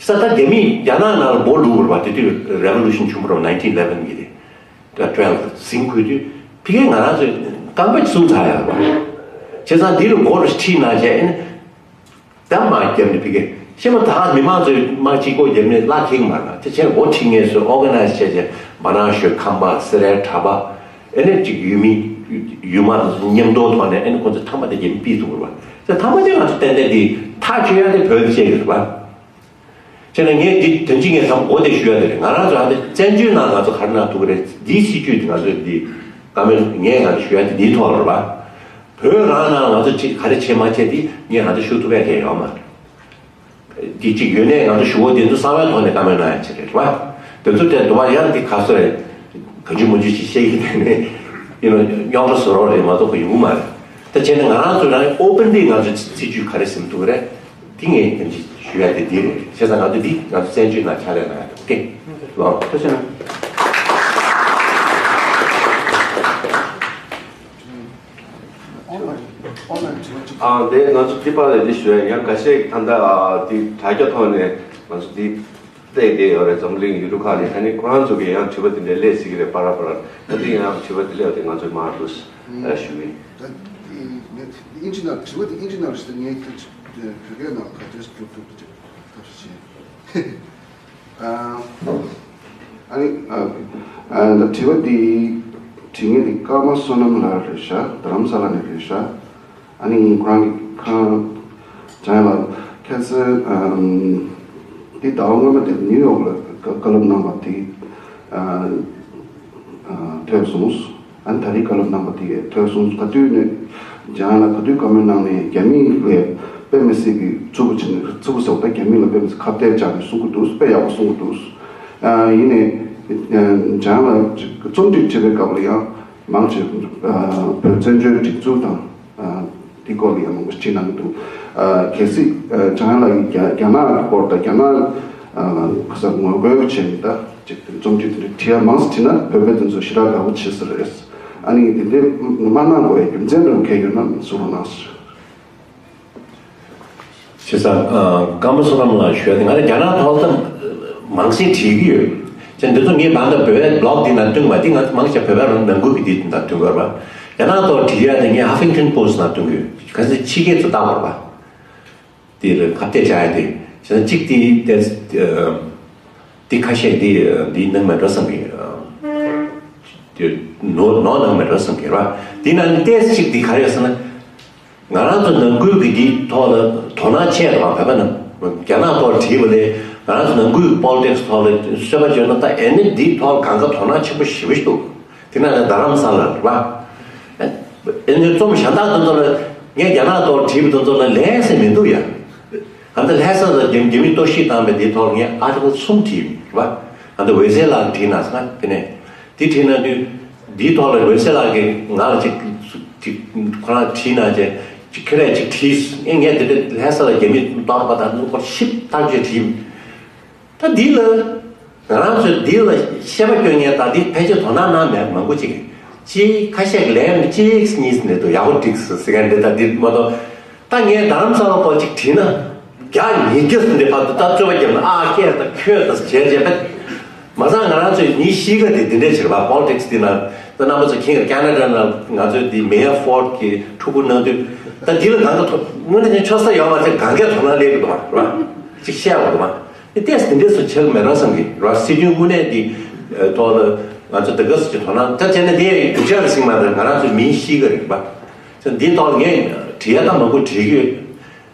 ས་ད་རྒྱ་མིས་རྒྱ་ནག་ནང་ལ་འབོ་ལུག་བར་བ་དེ་དུས་རེ་ཝོ་ལུ་ཤན་བྱུང་བ་རེད། nineteen eleven གི་རེད། twelve ཟིན་དགོས་དུས་ཕ་གིར་ང་རང་ཚོས་རྐང་པ་བཙུགས་ཚར་ཡོད་རེད་བ། བྱས་ཙང་འདི་ལ་མགོ་ལ་ཁྲིད་གནང་བྱས་ཨེ་ནི། ད་མ་བརྒྱབ་ནས་ཕ་གི་ཤེས་མ་ཐག་མི་མང་ཚོས་དམག་གཅིག་པོ་བརྒྱབ་ནས་བླ་ཁེག་མ་རེད། དེ་བྱས་འོ་ཁྲིད་ངེས་སུ་ཨོ་ག་ནའི་ཛི་བྱས་བྱས་བ་ནང་ཞོལ་ཁམས་པ་སེ་རའི་གྲྭ་པ་ཨེ་ནས་ཅིག་ཡུལ་མི་ཡུལ་མ་དང་མཉམ་དུ་ཐོག་ནས་ཨེ་ནས་ཁོ་ཚོ་ཐ་མ་དེ་རྒྱབ་ནས་ཕུད་ཐུབ་པ་རེད་བ། དེ་ཐ་མ་དེ་ང་ཚོ་ཏན་ཏན་དེ་ཐག་གཅོད་ཡ་དེ་བོད་ཀྱི་བྱས་ཡོད་རེད་བ། བྱས་ན་ངས་འདི་དོན་གཅིག་ངས་ཟམ་འོ་དེ་ཞུ་ཡ་དེ་རེད། ང་རང་ཚོ་ཨ་ནི་བཙན་བྱོལ་ནང་ང་ཚོ་ག་རེ་གནང་ཐུབ་ཀྱི་རེད། འདིའི་སྲིད་ཇུས་དེ་ང་ཚོས་འདི་བཀའ་མོལ་ངས་ང་ཚོ་ཞུ་ཡ་དེ་འདིའི་ཐོག་ལ་རེད་བ། བོད་རང་ནང་ང་ཚོ་ཅིག་ག་རེ་བྱེད་མ་བྱེད་དེ་ངས་ང་ཚོ་ཞུ་ཐུབ་ཡ་གང་ཡོད་མ་རེད། འདི་གཅིག་ཡོད་ནས་ང་ཚོ་ཞུ་བ་དེ་ཚོ་གསང་བའི་ཐོག་ནས་བཀའ་མོལ་གནང་ཡ་ཅིག་རེད་བ། དེ་ཚོ་དེ་འདུག་བ། ཡང་འདི་ག་ཚོད་རེད། ག་ཅི་མ་ཅི་ཞིག་བཤད་ཀྱི་དེ་ནས་ཡིན་ནོ་རྙོག་དྲ་བཟོ་རོགས་རེད་མ་གཏོགས་ག་ཡོང་གི་མ་རེད། ད་བྱས་ན་ང་རང་ཚོ་རང་ཨོ་པན་ལི་ང་ཚོ་སྲིད་ཇུས་ག་རེ་ཟིན་འདུག་རེད། འདི་ངས་ཡང་ཅིག་ཞུ་ཡ་དེ་འདི་རེད། བྱས་ཙང་ང་ཚོ་འདི་ང་ཚོ་བཙན་བྱོལ་ནང་ཕྱག་ལས་གནང་ཡ་དེ་ཨོ་ཀེ། ལོ། ཐུགས་རྗེ་གནང་། ཨ་འདི་ང་ཚོ་འདི་པར་ལས་འདི་ཞུ་ཡ་ཡང་འགའ་ཤས་ད་ལྟ་ཨ་འདི་དྲ་རྒྱ་ཐོག་ནས་ང་ཚོ་འདི་བལྟས་བསྡད་ཡོད་རེད། འཛམ་གླིང་ཡུལ་གྲུ་ཁག་ནས། ད་ནི་ཁོ་རང་ཚོ་གིས་ཡང་དྲི་བ་འདི་འདྲ་སླེབས་སྲིད་ཀྱི་རེད། པར་པར་ད་འདི་ཡང་དྲི་བ་འདི་སླེབས་ཏེ་ང་ཚོས་མར་དུ་ཞུ་ཡིན། ད་འདི་ངས་འདི་ཨིན་ཇི་ནང་དྲི་བ་འདི་ཨིན་ཇི་ནང་རེད་ཟེར། ངས་ཁྱོད་བོད་སྐད་ནང་ག་འདྲས་སྒྲུབ་ཐུབ་ཀྱི་ཐབས་ཤེས་བྱས། ཨ་ཨ་ནི་ཨ་ཨ་ད་དྲི་བ་འདི་དྲི་མཁན་འདི་ཀརྨ་བསོད་ནམས་ལགས་རེད་ཤག་རྡ་རམ་ས་ལ་ནས་རེད་ཤག་ཨ་ནི་ཁོ་རང་གི་ཁ་བྱང་ལ་ཁ་སང་ཨམ་འདི་ཟླ་བ་སྔོན་མ་དེ་ནིའུ་ཡོག་ལ་བཀའ་སློབ་གནང་བ་དེ་ཨ་ཨ་ཐོས་སོང་། ཨ་ནི་ད་རེས་བཀའ་སློབ་གནང་བ་དེ་ཐོས་སོང་། ག་དུས་ནས་འཇམ་དབྱངས་ལགས་ག་དུས་བཀའ་མོལ་གནང་ནས་རྒྱ་མི་ལ་དཔེ་མི་སྲིད་ཀྱི་ཚུགས་པ་བྱས་ནས། ཚུགས་པ་ཟེར་བ་ད་རྒྱ་མི་ལ་དཔེ་མི་སྲིད་ཁ་གཏད་བཅག་ནས་གསུང་གི་འདུག། དཔེ་ཡག་པོ་གསུང་གི་འདུག། ཨ་ཡིན་ནའི་འཇམ་དབྱངས་ལགས་རྩོམ་སྒྲིག་བྱེད་པའི་སྐབས་ལ་ཡང་མང་ཆེ་བོད་བཙན་བྱོལ་སྒྲིག་འཛུགས་དང་། ཨ་འདི་སྐོར་ལ་ཡང་མང་པོ་བྲིས་གནང་གི་འདུག། ཨ་གལ་སྲིད་ཨ་འཇམ་དབྱངས་ལགས་ཀྱིས་རྒྱ་རྒྱ་ནག་གི་སྐོར་དང་རྒྱ་ནག་ཨ་ག་ས་ངོ་རྒོལ་བྱས་ནས་ད་ཅིག་རྩོམ་སྒྲིག་དེ་འདྲ་བྲིས་ཡ་མང་ཙམ་བྲིས་ན་བོད་པ་དེ་ཚོ་ཞེ་དྲག་དགའ་པོ་བྱེད་ས་རེད། ཨ་ནི་དེ་འདྲའི་མ་གནང་དགོས་པའི་རྒྱུ་མཚན་རེ་བ་གལ་ཡོད་ན་གསུང་རོགས་གནང་ཟེར། བྱས་ཙང་། ཨ་ཀརྨ་བསོད་ནམས་ལགས་ཞུ་ཡ་དེ། ང་རང་རྒྱ་ནག་ཐོག་ལ་མང་ཤས་བྲིས་ཀྱི་ཡོད། ཅེས་འདི་ཚོ་ངས་བར་འདི་བོད་པའི་བི་ལོག་འདི་ནང་བཏོན་པ་འདི་ང་མང་ཆེ་བོད་པ་རང་ནང་ཁུལ་གྱི་འདི་ནང་བཏོན་དགོས་པ། རྒྱ་ནག་ཐོག་བྲིས་ཡ་དེ་ངས་ཧ་ཕིང་ཊོན་པོ་སི་ཊི་ནང་བཏོན་གྱི་ཡོད། གལ་སྲིད་ཕྱི་རྒྱལ་ཚོ་ལྟ་བར་བ། དེ་ལ་ཁ་གཏད་བྱ་ཡ་དེ། བྱས་ན་གཅིག་དེ་དེ་དེ་ཁ་ཤས་དེ་འདི་གནང་མེད་འགྲོ་བསམ་གྱི། དེ་ནོར་ནོར་གནང་མེད་འགྲོ་བསམ་གྱི་རེད་བ། དེ་ནང་ནས་ཏོག་ཙམ་གཅིག་དེ་ག་རེ་ཡོད་ཟེར་ན། ང་རང་ཚོ་ནང་ཁུལ་གྱི་འདིའི་ཐོག་ལ་དོ་སྣང་ཆེ་དང་བོད་པ་ནང་རྒྱ་ནག་ཐོག་བྲིས་པ་ལས་ང་རང་ཚོ་ནང་ཁུལ་གྱི་པོ་ལི་ཊིག་སི་ཐོག་ལ་བཤད་པ་བརྗོད་ན། ད་ཨེ་ནི་འདིའི་ཐོག་ལ་གང་ག་དོ་སྣང་ཆེན་པོ་ཞེ་པོ་ཞིག་འདུག། དེ་ནང་ནས་རྡ་རམ་ས་ལ་རེད་པ། ཨེ་ནི་རྩོམ་གཞན་དག་དེ་ཚོ་ལ་ངས་རྒྱ་ནག་ཐོག་བྲིས་པ་དེ་ཚོ་ལ་ལན་ཟེར་མི་འདུག་ཡ། ཨ་ནི་ལྷ་ས་ལ་རྒྱ་རྒྱ་མིས་གཏོར་བཤིག་བཏང་བའི་དེའི་ཐོག་ལ་ངས་ཨར་ཊི་ཀལ་གསུམ་བྲིས་ཡོད་རེད་པ། ཨ་ནི་འོད་ཟེར་ལགས་བྲིས་གནང་སོང་། དེ་ནས་དེ་བྲིས་གནང་དུས་འདིའི་ཐོག་ལ་འོད་ཟེར་ལགས་ཀྱིས་ང་ལ་ཅིག་ཅིག་ཁོ་རང་བྲིས་གནང་བྱས། ཅིག་ཁྱེད་རས་ཅིག་བྲིས། ཨེ་ངས་དེ་འདྲ་ལྷ་ས་ལ་རྒྱ་མིས་གཏོར་པ་དང་འདི་སྐོར་ཞིབ་ཐག་ཆོད་བྲིས། ད་འདི་ལ་ང་རང་ཚོས་འདི་ལ་བཤད་པ་སྐྱོན་མཁན་དང་འདི་ཕལ་ཆེར་དོ་སྣང་གནང་མེད་མང་པོ་ཅིག་གིས། ཁ་ཤས་ཀྱིས་ལན་གཅིག་གཉིས་ནས་འདུག། ཡག་པོ་འགྲིག་ཟེར་ཟེར་མཁན་འདི་དང་འདི་མ་གཏོགས། ད་ངས་རྡ་རམ་ས་ལ་སྐོར་ཅིག་བྲིས་ན་བརྒྱ་ཉིས་བརྒྱ་ཟིན་ཏེ་ཕར་དུ་ད་རྩོད་པ་བརྒྱབ་ན། ཨ་ཁྱེད་དང་ཁྱོད་དང་བྱས་བྱས་པས། མ་ཚང་ང་རང་ཚོའི་མིའི་གཤིས་ཀ་དེ་འདི་འདྲས་བྱེད་པ། པོ་ལི་ཊིག་སི་འདི་ན་ད་རྣམ་པ་ཚོ་མཁྱེན་གྱི་རེད། ཀ་ན་ཌ་ན་ང་ཚོའི་འདི་མེ་ཡར་ཧྥོར་ཌི་གི་ཕྲུ་གུ་གནང་དུས། ད་འདི་ལ་གང་ག་ཐོག་དངོས་གནས་ཆོག་ས་ཡོད་མ་རེད། གང་གའི་དོ་སྣང་སླེབས་ཀྱི་འདུག་པ་རེད་པ། ཅིག་བཤད་པ་འདུག་པ། ཏོག་ཙམ་དེ་འདྲས་སུ་བྱེད་ཀྱི་མེད་རོགས་བསམ་གྱི་རེད། སྲིད་དོན་དངོས་གནས་འདི་ཐོག་ལ་ང་ཚོ་དེ་ག་ཚོད་ཅིག་དོ་སྣང་ད་བྱས་ན། དེ་སྡུག་ཅག་རེད་ཟེར་གྱི་མ་རེད། ང་རང་ཚོའི་མིའི་གཤིས་ཀ་རེད་པ། ཚེ་འདིའི་ཐོག་ངས་བྲིས་ཡ་ད་མང་པོ་བྲིས་ཀྱི་ཡོད།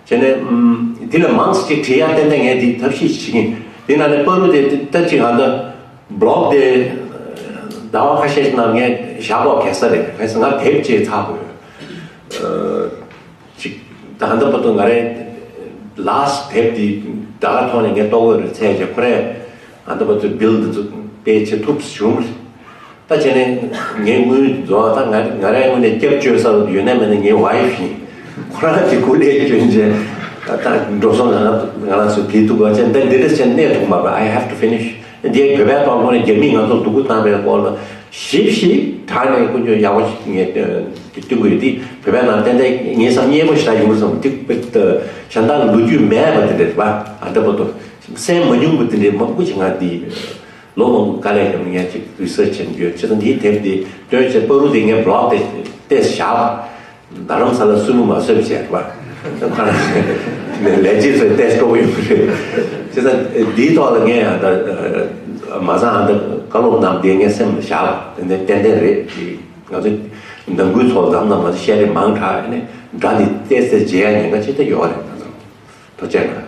བྱས་ནས་ཨམ་འདི་ལས་མང་ཙམ་ཅིག་བྲིས་ཡ་ཏན་ཏན་ངས་འདི་ཐབས་ཤེས་བྱེད་ཀྱི་ཡིན། དེ་ནང་ནས་བར་དུ་དེ་ལྟ་ཅིག་ང་ད་བི་ལོག་དེ་ཟླ་བ་ཁ་ཤས་ཤིག་ནང་ངས་བཞག་དགོས་གལ་ས་རེད། གལ་སྲིད་ང་དེབ་ཅིག་ཚགས་དགོས། ཅིག་ད་ལྟ་བར་དུ་ང་རའི་ལཱ་སི་ཊི་དེབ་འདི་ད་ག་ཐོག་ནས་ངས་ལྟ་དགོས་རེད་ཚད་ཅིག་ཁོ་རས་ད་ལྟ་བར་དུ་བིལ་འདི་ཚོ་པེ་བྱེད་ཐུབ་བྱུང་། ད་བྱས་ནས་ངའི་དངུལ་རྫོགས། ད་ང་ང་རའི་དངོས་གནས་སྐྱབས་བཅོལ་ས་ཡོད་ན་མེད་ན་ངའི་ཝའི་ཕི་ཡིན། ཁོ་རང་གི་སྐུ་ལས་བསྐྱོན་བྱས་ད་འགྲོ་སོང་ང་ང་རང་ཚོས་ཕུལ་ཐུབ་པ་བྱས། ད་འདི་འདྲ་བྱས་ནས་གནས་ཐུབ་མ་པ། I have to finish. འདིའི་བོད་པའི་ཐོག་ལ་རྒྱ་མིས་ང་ཚོར་སྡུག་པོ་བཏང་བའི་སྐོར་ལ་ཞིབ་ཞིབ་དྲངས་ནས་དཀོན་མཆོག་ཡག་པོ་ཞིག་ངས་སྟོན་གྱི་ཡོད་དེ། བོད་པའི་ནང་ཏན་ཏན་ངའི་བསམ་ངན་པ་ཞེ་དྲག་ཡོང་གི་རེད་བསམ། ཏིག་ཏིག་གཞན་དག་ལ་ལོ་རྒྱུས་མེད་པ་དེ་འདྲ་རེད་པ། ཨ་འདྲ་པོ་དང་གསན་མ་མྱོང་བ་དེ་འདྲའི་མང་པོ་ཞིག་ང་འདི་ལོ་མང་པོ་དཀའ་ལས་བརྒྱབ་ནས་ངས་ཅིག་རི་སར་ཆི་བྱས་ནས་ཡོད། བྱས་ཙང་འདིའི་དེབ་འདི་བཏོན་བྱས་བར་དུ་དེ་ངས་བི་ལོག་དེ་ཏོག་ཙམ་བཞག་པ། རྡ་རམ་ས་ལ་བསོད་ནམས་མ་བཟོས་པ་བྱས་པ། ལས་བྱེད་ཚོས་ཏོག་ཙམ་སྤྲོ་པོ་ཡོང་གི་རེད། བྱས་ཙང་འདིའི་ཐོག་ལ་ངས་ཡང་ད་མ་ཚང་ཨ་ད་བཀའ་སློབ་གནང་དེ་ངས་སེམས་ལ་བཞག་པ་དེ་ནས་ཏན་ཏན་རེད། ང་ཚོ་ནང་ཁུལ་ཚོ་ལ་དམ་དམ་ང་ཚོ་བཤད་རེས་མང་དྲགས་ནས་སྒྲ་འདི་ཏོག་ཙམ་བརྗེད་ཡ་ཉེན་ཁ་ཅིག་ད་ཡོད་རེད། ང་ཚོ་ཐུགས་རྗེ་གནང་།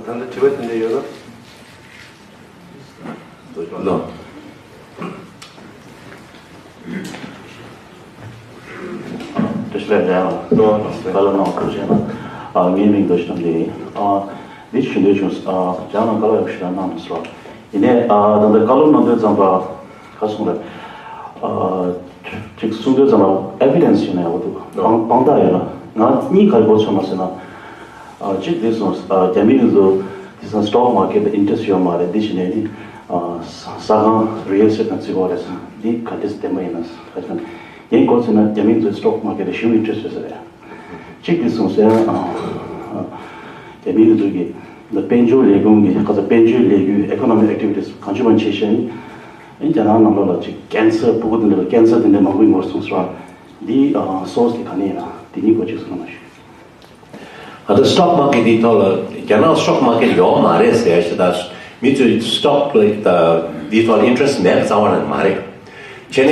ད་ལྟ་དྲི་བ་དེ་འདྲ་ཡོད་ན། ལོ། བཀྲ་ཤིས་བདེ་ལེགས། ལོ། བཀའ་སློབ་གནང་བ་ཐུགས་རྗེ་གནང་། ཨ་ངའི་མིང་རྡོ་རྗེ་དམ་ཚིག་ཡིན། ཨ་འདི་ཞུ་འདོད་བྱུང་། ཨ་རྒྱ་ནང་བཀའ་སློབ་ཞུ་དག་གནང་མི་སོང་། ཡིན་ནའི་ཨ་ད་ལྟ་བཀའ་སློབ་གནང་དུས་ཙམ་པ་ག་སོང་རེད། ཨ་ཅིག་གསུང་དུས་ཙམ་པ་ཨེ་བི་ཌེན་སི་ཡོད་ན་ཡག་པོ་འདུག། དཔང་དཔང་རྟགས་ཡོད་ན། ང་གཉིས་ག་རེ་གོ་ཆོད་མ་སོང་ན། ཨ་གཅིག་འདི་སོང་། ཨ་རྒྱ་མི་ཚོ་དེང་སང་སི་ཊོག་མར་ཀེཊ་ལ་ཨིན་ཊི་རེ་སི་ཊི་ཡོད་མ་རེད། འདི་བྱས་ནས་ནི་ཨ་ས་ས་ཁང་རི་ཡལ་ཨེ་སི་ཊེཊ་ནང་བརྩི་གི་ཡོད་རེད་ཟེར། འདི་ག་འདྲས་སེ་བདེན་པ་ཡིན་ན་ཟེར། ངས་གོ་ཚོད་ན་རྒྱ་མི་ཚོས་སི་ཊོག་མར་ཀེཊ་ལ་ཞེ་པོ་ཨིན་ཊི་རེ་སི་ཊི་ཡོད་ས་རེད། གཅིག་འདི་སོང་ཟེར། ཨ་རྒྱ་མི་ཚོ་གི་དཔལ་འབྱོར་ལས་ཁུངས་ཀྱི་ག་ཚོད་དཔལ་འབྱོར་ལས་འགུལ་ཨི་ཀོ་ནོ་མིག་ཨེག་ཊི་བི་ཊི་སི་གང་བྱུང་མང་བྱུང་བྱས་ནས་རྒྱ་ནག་ནང་ལོགས་ལ་ཅིག་ཀེན་སར་ཕྲུ་གུ་འདི་འདྲ་ལ་ཀེན་སར་འདི་འདྲ་མང་པོ་ཡོང་བར་སོང་ཟེར་བ། འདི་ཨ་སོར་སི་དེ་ག་ནས་ཡིན་ན་དེ་གཉིས་སྐོར་ཅིག་གསུང་རོགས་གནང་ཞུ། ད་ལྟ་སི་ཊོག་མར་ཀེཊ་འདིའི་ཐོག་ལ་རྒྱ་ནག་སི་ཊོག་མར་ཀེཊ་ཡོད་མ་རེད་ཟེར་ཞེ་དྲག་མི་ཚོས་སི་ཊོག་ལ་འདིའི་ཐོག་ལ་ཨིན་ཊི་རེ་སི་ཊི་མེད་པ་རྩ་བ་ནས་མ་རེད། བྱས་ནས་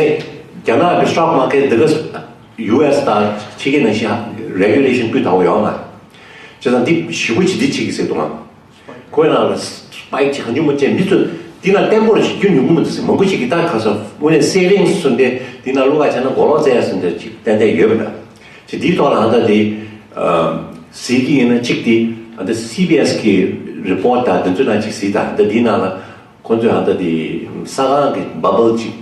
རྒྱ་ནག་གི་སི་ཊོག་མར་ཀེཊ་འདི་ག་ཡུ་ཨེ་སི་དང་ཕྱི་རྒྱལ་ནང་བཞིན་རེ་གུ་ལེ་ཤན་སྤུས་དག་པོ་ཡོད་མ་རེད། བྱས་ཙང་འདི་ཞེ་པོ་ཅིག་འདི་བྱེད་ཀྱི་ཟེར་འདུག་ཨང་། ཁོའི་ནང་ལ་ ཕའི་ཅིག་གང་བྱུང་མ་བྱས་མི་ཚོས་འདི་ན་བརྟན་པོར་ཞིག་རྒྱུ་ཉུང་ངུ་མི་འདུག་ཟེར། མང་པོ་ཞིག་གིས་ད་ག་ས་དངོས་གནས་སེ་ཝིང་སི་བཟོ་འདྲ་འདི་ན་བླུག་ག་བྱས་ན་མགོ་ལོག་བཙལ་ཡ་བཟོ་འདྲ་ཅིག་ཏན་ཏན་ཡོད་པ་འདྲ། ཅིག་འདིའི་ཐོག་ལ་ཧ་ད་འདི་གཟིགས་ཀྱི་ཡིན་ན་གཅིག་འདི་ཧ་ད་སི་བི་ཨེ་སི་གི་རི་པོ་ཊི་དང་འདི་ཚོའི་ནང་གཅིག་གཟིགས་དང་། ད་འདིའི་ནང་ལ་ཁོང་ཚོས་ཧ་ད་འདི་ས་ཁང་གི་བ་བལ་ཅིག་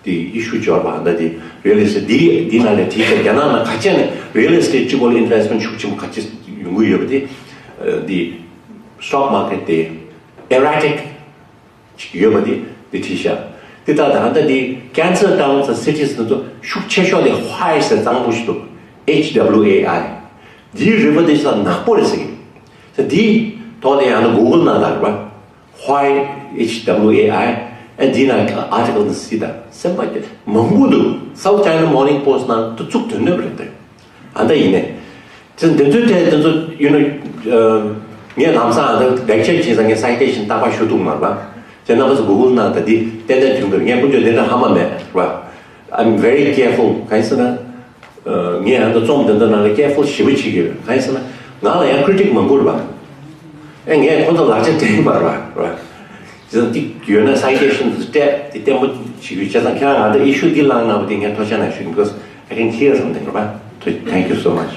འདི་ཨི་ཤུ་འབྱོར་བ། ཧ་ད་འདི་རི་ཡལ་ཨི་སི་ཊེཊ་འདི་འདི་ནང་ལ་བྲིས་ཏེ་རྒྱ་ནག་ནང་ག་ཅན་རི་ཡལ་ཨི་སི་ཊེཊ་གཅིག་པོ་ལ་ཨིན་ཝེ་སི་ཊི་མེན་ཊི་ཤུགས་ཆེན་པོ་ག་ཅི་ཡོང་གི་ཡོད་པ་འདི་འདི་སི་ཊོག་མར་ཀེཊ་འདི་ཨེ་ར་ཊིག་ཅིག་ཡོད་པ་དེ་དེ་བྲིས་ཤག་དེ་ལྟར་ད་ལྟ་དེ་cancer towns and cities ནང་དུ་ཤུགས་ཆེ་ཤོས་དེ་ཧྭའེ་ཟེར་གཙང་པོ་ཞིག་འདུག H W A I། དེའི་རི་པོ་ཊི་དེ་ཤ་ནག་པོ་རེད་ཟེར་གི། ད་དེའི་ཐོག་ནས་ཡང་ན་གུ་གལ་ནང་ལྟར་བ། Why H W A I and དེའི་ནང་ཨར་ཊི་ཀལ་ནང་སྲིད་དང་སེམས་པ་སྐྱོ་མང་པོ་འདུག South China Morning Post ནང་དུ་བཙུགས་དོན་ནོད་རེད་དེ། ཨ་ད་ཡིན་ནས། དེ་འདི་ཚོའི་གྲས་དེ་ཚོ་you know ངས་ལམ་སང་ཨ་ད་ལེག་ཅར་བྱེད་ས་ངས་སའི་ཊེ་ཤན་རྟག་པར་ཞུ་ཐུབ་མ་རེད་པ། དེ་རྣམ་པ་ཚོ་གུ་གལ་ནང་ད་འདི་ཏན་ཏན་ཐོན་གི་རེད། ངས་ཀུན་སྤྱོད་འདི་འདྲ་ཧ་མ་མེད་རེད་པ། I'm very careful གང་ཡིན་ཟེར་ན། ངས་ཨ་ད་རྩོམ་འདི་འདྲ་ནང་ལ་careful ཞེ་པོ་བྱེད་ཀྱི་ཡོད། གང་ཡིན་ཟེར་ན་ང་ལ་ཡང་ཀི་རི་ཊིག་མང་པོ་རེད་པ། ཨེ་ངས་ཁོང་ཚོ་ལག་ཆ་སྤྲད་ཡིན་པ་རེད་པ། དེ་ཚོ་ཏིག་ཡོད་ན་སའི་ཊེ་ཤན་དེ་སྤྲད་དེ་བརྟན་པོ་བྱེད་དགོས། བྱས་ཙང་ཁྱེད་རང་ང་ཚོ་ཨི་ཤུ་འདི་བླངས་གནང་བ་དེ་ངས་ཐུགས་རྗེ་ཆེ་གནང་ཞུ། Because I can hear something རེད་པ། Thank you so much.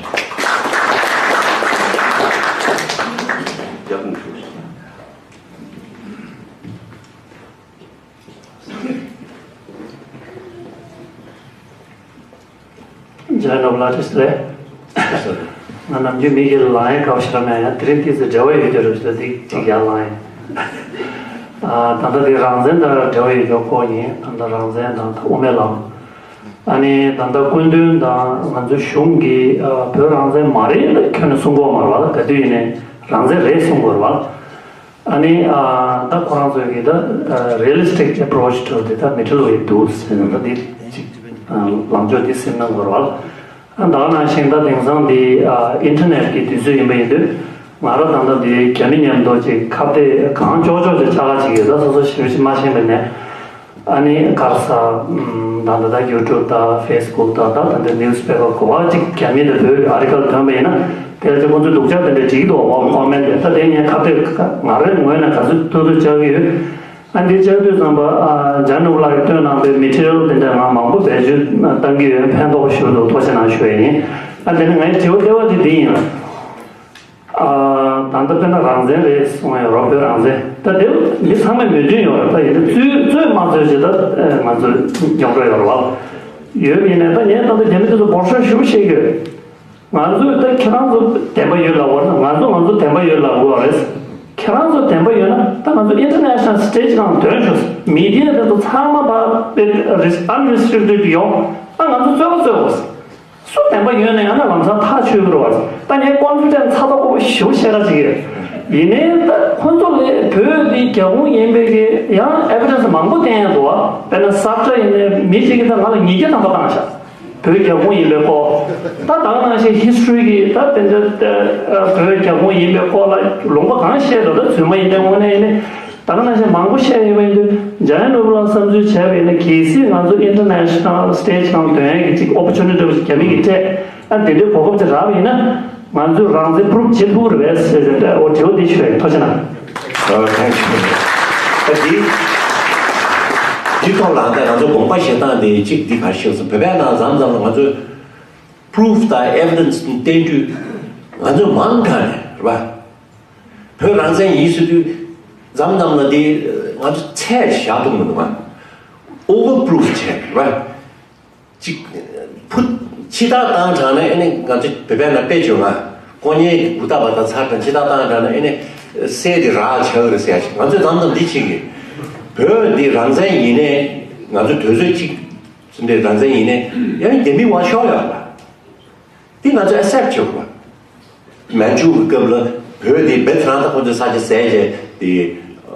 ཇོན་ཨོབ་ལ་ཏིས་རེད། ང་ནམ་རྒྱུན་མི་གི་ལ་ལངས་ཡ་དགའ་པོ་ཞེ་དྲག་མེད། ཡང་དེ་རིང་ཏིས་འབྲེལ་བ་ཡོད་རྒྱུ་རེད་ཟེར་ཏེ་ཅིག་ཡར་ལངས་ཡིན། ཨ་ད་ལྟ་དེ་རང་བཙན་དང་འབྲེལ་བ་ཡོད་རྒྱུ་ཁོ་ཡིན། ད་ལྟ་རང་བཙན་དང་ད་དབུ་མའི་ལམ། ཨ་ནི་ད་ལྟ་སྐུ་མདུན་དང་ང་ཚོའི་གཞུང་གིས་ཨ་བོད་རང་བཙན་མ་རེད་ལབ་ཁྱོན་ནས་གསུང་གི་ཡོད་མ་རེད་པ། ག་དུས་ཡིན་ནའི་རང་བཙན་རེད་གསུང་གི་ཡོད་རེད་པ། ཨ་ནི་ཨ་ད་ཁོ་རང་ཚོས་ཀྱི་ད་realistic approach to the middle way འདུག་ཟེར་ན་ད་འདི་ཅིག་ཨ་ལངས་ཕྱོགས་འདི་སེམས་ནང་འགོར་བ། ཨ་ད་ག་ནང་བཞིན་ད་དེང་སང་འདི་ཨ་ཨིན་ཊར་ནེཊ་ཀྱི་དུས་ཚོད་ཡིན་པ་ཡིན་དུས་ང་རང་ད་ལྟ་འདི་རྒྱ་མི་མཉམ་དུ་ཅིག་ཁ་གཏད་གང་ལྕོགས་ལྕོགས་ཅིག་ཆགས་ཀ་ཅིག་ཡོད། ད་སོ་སོ་ཞེ་པོ་ཅིག་མ་ཤེས་པ་ནས། ཨ་ནི་ག་རེ་ཟ། ད་ད་ལྟ་ཡུ་ཊུབ་དང་ཕེ་སི་བུག་དང་ད་ད་ལྟ་ནིའུ་སི་པེ་པར་ག་པར་ཅིག་རྒྱ་མི་དང་བོད་ཀྱི་ཨར་ཊི་ཀལ་ཐོན་པ་ཡིན་ན་དེ་ལ་ཅིག་ཁོང་ཚོས་སྡུག་ཅག་དེ་འདྲ་བྲིས་འདུག་འོག་ཀོ་མེན་ཊི་ལ། ད་དེ་ངས་ཁ་གཏད་ང་རའི་ངོས་ནས་ག་ཚོད་ཐུབ་ཐུབ་བཅར་གྱི་ཡོད། ཨ་འདི་བཅར་དུས་ཙམ་པ་ཨ་ཇོན་ཨོབ་ལགས་ཀྱིས་བཏོན་གནང་པའི་མེ་ཊི་རི་ཡལ་དེ་འདྲ་ང་མང་པོ་བེད་སྤྱོད་གཏང་གི་ཡོད། ཕན་ཐོགས་ཞུ་འདུག་ཐུགས་རྗེ་གནང་ཞུ་ཡ་ཡིན། ཨ་དེ་ནས་ངའི་དྲི་བ་ལྟེ་བ་དེ་འདི་ཡིན་ལ། ཨ་ད་ལྟ་དཔེར་ན་རང་བཙན་རེད་གསུངས་ཡོད་རེད། བོད་རང་བཙན་ད་དེ་མི་ཚང་མས་མོས་མཐུན་ཡོད་རེད། ད་ཡིན་ན་རྩོད་རྩོད་མ་རྩོད་ཅེས་ད་ང་ཚོ་མཉམ་རོགས་ཡོད་རེད་བ། ཡོད་ཡིན་ནའི་ད་ངས་ད་ལྟ་རྒྱ་མི་དེ་ཚོ་འབོར་ཤོག་ཞུ་བཤད་ཀྱི་ཡོད། ང་ཚོས་ད་ཁྱེད་རང་ཚོ་བདེན་པ་ཡོད་ལབ་དགོས་ན་ང་ཚོ་ང་ཚོ་བདེན་པ་ཡོད་ལབ་དགོས་པ་རེད། ཁྱེད་རང་ཚོ་བདེན་པ་ཡོད་ན་ད་ང་ཚོ་ཨིན་ཊར་ནེ་ཤ་ནལ་སི་ཊེ་ཇི་སྒང་ཐོན་ཤོག་མི་ཌི་ཡ་དེ་ཚོ་ཚང་མ་ཕར་དཔེ་རི་ཨན་རི་སི་ཊིག་ཊེཌ་ཡོང་ཨ་ང་ཚོ་རྩོད་པ་རྩོད་དགོས། སུ་བདེན་པ་ཡོད་ན་ཡང་ན་ལམ་སང་ཐག་ཆོད་ཀྱི་རེད་བ། ད་ངས་ཀོན་ཕི་ཌེན་སི་ཚ་ཐག་པོ་ཞེ་པོ་བཤད་ར་ཅིག་ཡོད། ཡིན་ནའི་ད་ཁོ་ཚོ་ལས་བོད་འདི་རྒྱ་གུང་ཡིན་པའི་གི་ཡང་ཨེ་བི་ཌེན་སི་མང་པོ་བསྟན་ཡ་འདུག་བ། དཔེར་ན་ས་ཁྲ་ཡིན་ནའི་མི་གཅིག་གིས་ད་ང་ལ་ཉིས་བརྒྱ་ཐམ་པ་བཏང་ཤག་བོད་རྒྱ་གུང་ཡིན་པའི་སྐོར། ད་ད་ག་ནང་བཞིན་ཧི་སི་ཊོ་རི་གི་ད་དེ་འདྲ་བོད་རྒྱ་གུང་ཡིན་པའི་སྐོར་ལ་ལུང་པ་གང་བཤད་འདུག་ད་རྫུན་མ་ཡིན་ནའི་དངོས་གནས་ཡིན་ནའི། ད་ག་ནང་བཞིན་མང་པོ་བཤད་ཡོད་པ་ཡིན་དུས་ཇོན་ཨོབ་ལ་བསམ་ཚུལ་བྱས་པ་ཡིན་ན་གལ་སྲིད་ང་ཚོ་ཨིན་ཊར་ནེ་ཤ་ནལ་སི་ཊེ་ཇི་སྒང་ཐོན་ཡག་གི་ཅིག་ཨོ་པོར་ཅུ་ནི་ཊི་འདྲ་པོ་ཞིག་རྒྱ་མི་གིས་སྤྲད་ཨ་དེ་འདྲའི་གོ་སྐབས་ཅིག་རག་པ་ཡིན་ན་ང་ཚོས་རང་བཙན་པུ་རུབ་བྱེད་ཐུབ་ཀྱི་རེད་པས་ཟེར་ཟེར་ཏེ་འོ་དྲི་བ་འདི་ཞུ་ཡག་ཐུགས་རྗེ་གནང་། ཨོ་ཐེང་ཀིའུ། ད་འདི་འདི་ཐོག་ལ་ད་ང་ཚོ་དགོངས་པ་བཞེས་སྟངས་དེ་གཅིག་འདི་ག་རེ་ཞིག་ཟེར་བོད་པའི་ནང་མཚམས་མཚམས་ལ་ང་ཚོས་པུ་རུབ་དང་ཨེ་བི་ཌེན་སི་བསྟན་དུས་ང་ཚོས་མང་དྲགས་ནས་རེད་པ། བོད་རང་བཙན་ཡིན་ཟེར་དུས་མཚམས་མཚམས་ལ་དེ་ང་ཚོ་ཚད་བཞག་ཐུབ་མི་འདུག་ཨ། ཨོ་ཝར་པུ་རུབ་བྱས་རེད་པ། གཅིག་ཕུ་ཕྱི་ཐག་བཏང་དྲགས་ན་ཨེ་ནི་ང་ཚོ་བོད་པའི་ནང་དཔེ་བྱུང་ང་། ཀོ་ཉའི་གུ་ད་བ་ད་ཚར་དང་ཕྱི་ཐག་བཏང་དྲགས་ན་ཨེ་ནི་སྲས་དེ་རག་ཆགས་རེད་ཟེར་ཡ་ཞིག་ང་ཚོས་མཚམས་མཚམས་འདི་བྱེད་ཀྱི། བོད་འདི་རང་བཙན་ཡིན་ནའི་ང་ཚོ་དུས་ཚོད་གཅིག་ཚུན་ཆད་རང་བཙན་ཡིན་ནའི་ཡང་རྒྱ་མི་དབང་ཤོར་ཡོད་ལ། འདི་ང་ཚོས་ཨེ་སེབ་བྱེད་དགོས། མན་ཇུ་གི་སྐབས་ལ་བོད་དེ་བེད་རང་ད་ཁོ་ཚོས་ས་ཆ་ཟས་བྱས་དེ་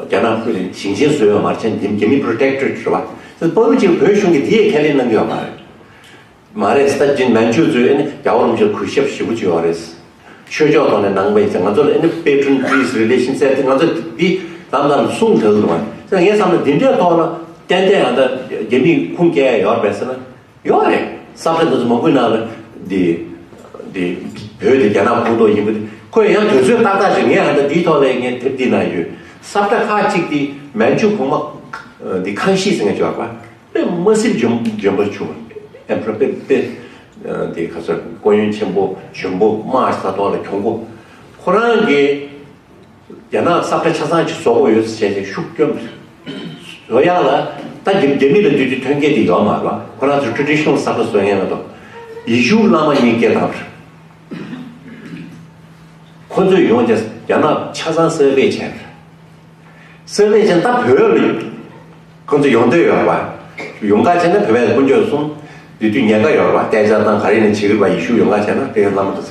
རྒྱ་ནག་ཁུལ་ཞིང་ཆེན་བཟོས་ཡོད་མ་རེད། ཆེན་འདི་རྒྱ་མི་པྲོ་ཊེག་ཊོ་རེཊ་རེད་བ། དེ་པོ་རུ་ཅིག་བོད་གཞུང་གིས་དེ་ཡས་ཁས་ལེན་གནང་གི་ཡོད་མ་རེད། མ་རེད། ད་ཅིན་མན་ཇུ་ཚོས་ཨེ་ནི་རྒྱལ་བ་རིན་པོ་ཆེར་གུས་ཞབས་ཞེ་པོ་བྱེད་ཡོད་རེད། ཆོས་ཕྱོགས་ཐོག་ནས་ནང་པའི་ང་ཚོ་ལ་ཨེ་ནི་པེ་ཊོན་པི་རི་སི་རི་ལེ་ཤན་ཟེར་དེ་ང་ཚོ་འདི་ལམ་ལམ་གསུང་ཐལ་འདུག་བ། ངས་བསམ་ན་འདི་འདྲའི་ཐོག་ལ་ཏན་ཏན་ཡང་ད་རྒྱ་མིས་ཁུངས་སྐྱེལ་ཡ་ཡོད་རེད་པས་ཟེར་ན། ཡོད་རེད། ས་ཁྲ་འདི་ཚོ་མང་པོའི་ནང་ལ་འདི་འདི་བོད་དེ་རྒྱ་ནག་ཁོངས་གཏོགས་ཡིན་པ་དེ་ཁོས་ཡང་དུས་ཚོད་ཏག་ཏག་ཅིག་ངས་ཧ་ད་འདིའི་ཐོག་ལ་ངས་དེབ་འདི་ན་ཡོད། ས་བཀྲ་ཁག་ཅིག་དེ་མན་ཇུ་གོང་མ་འདི་ཁང་ཤིས་ཟེར་མཁན་ཅིག་ཡོད་རེད་པ། དཔེ་མ་སྲིད་འཇོན་འཇོན་པོ་བྱུང་། ཨེམ་པ་ར་དཔེ་དཔེ་འདི་ག་ཚོད་སྐུ་ཡོན་ཆེན་པོ་འཇོན་པོ་དམག་ས་ཐོག་ལ་གྱོང་པོ། ཁོ་རང་གིས་རྒྱ་ནག་ས་བཀྲ་ཆ་ཚང་ཅིག་བཟོ་དགོས་ཡོད་ཟེར་བྱས་ཤུགས་བསྐྱོན། བཟོ་ཡག་ལ་ད་རྒྱ་རྒྱ་མི་ལ་དུས་དུས་ཐོན་སྐྱེད་དེ་ཡོད་མ་རེད་པ། ཁོ་རང་ཚོ་ཊྲེ་ཌི་ཤི་ནལ་ས་བཀྲ་བཟོ་མཁན་མ་གཏོགས། ཡེ་ཤུ་བླ་མ་གཉིས་སྐད་བཏང་བ་རེད། ཁོ་ཚོས་ཡོང་བྱས་རྒྱ་ནག་ཆ་ཚང་གསར་པས་བྱས་པ་རེད། གསར་པས་བྱས་ད་བོད་ལ་ཁོ་ཚོ་ཡོང་འདོད་ཡོད་པ། ཡོང་ག་བྱས་ན་བོད་པའི་ཀུན་སྤྱོད་གསུམ་དེ་དུས་ཉེན་ཁ་ཡོད་པ། གཏན་འཇགས་དང་ག་རེ་ནས་བྱེད་དགོས་པ། ཡེ་ཤུ་ཡོང་ག་བྱས་ན་དེ་བླ་མ་དང་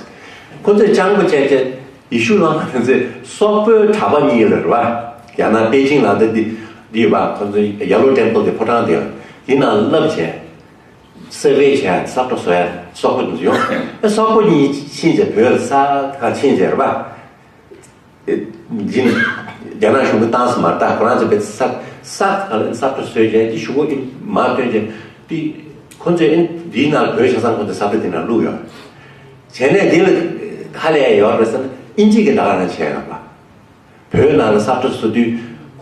ཁོ་ཚོས་སྤྱང་པོ་བྱས་བྱས་ཡེ་ཤུ་བླ་མ་དེ་ཚོས་སོག་པོའི་གྲྭ་པ་གཉིས་ལ་རེད་པ། རྒྱ་ནག་པེ་ཅིང་ལ་འདི་འདི་འདི་ཡོད་པ། ཁོ་ཚོ་ཡེ་ལོ་ཊེམ་པལ་དེ་ཕོ་བྲང་དེ་དེ་ནང་བསླབས་བྱས། གསར་པས་བྱས་ས་བཀྲ་བཟོ་ཡ་སོག་པོ་དེ་ཚོ་ཡོང་། ཨེ་སོག་པོ་གཉིས་ཕྱིན་བྱས་བོད་ལ་ས་ཁ་ཕྱིན་བྱས་རེད་པ། ཨེ་ཡིན། རྒྱ་ནག་གཞུང་གིས་བཏང་ས་མ་རེད། ད་ཁོ་རང་ཚོ་བས་ས་ས་ཁ་ལ་ས་བཀྲ་བཟོས་བྱས་དེ་ཞུ་སྒོ་ཨིན་མ་སྟོན་བྱས་དེ་ཁོ་ཚོས་ཨེ་འདིའི་ནང་བོད་ཆ་ཚང་ཁོ་ཚོའི་ས་བཀྲ་དེ་ནང་བླུགས་ཡོད། བྱས་ནས་དེ་ལ་ཧ་ལས་ཡོད་རེད་ཟེར་ན་ཨིན་ཇི་གིས་ད་ག་རང་བྱས་ཡོད་པ། བོད་ནང་ལ་ས་བཀྲ་བཟོ་དུས་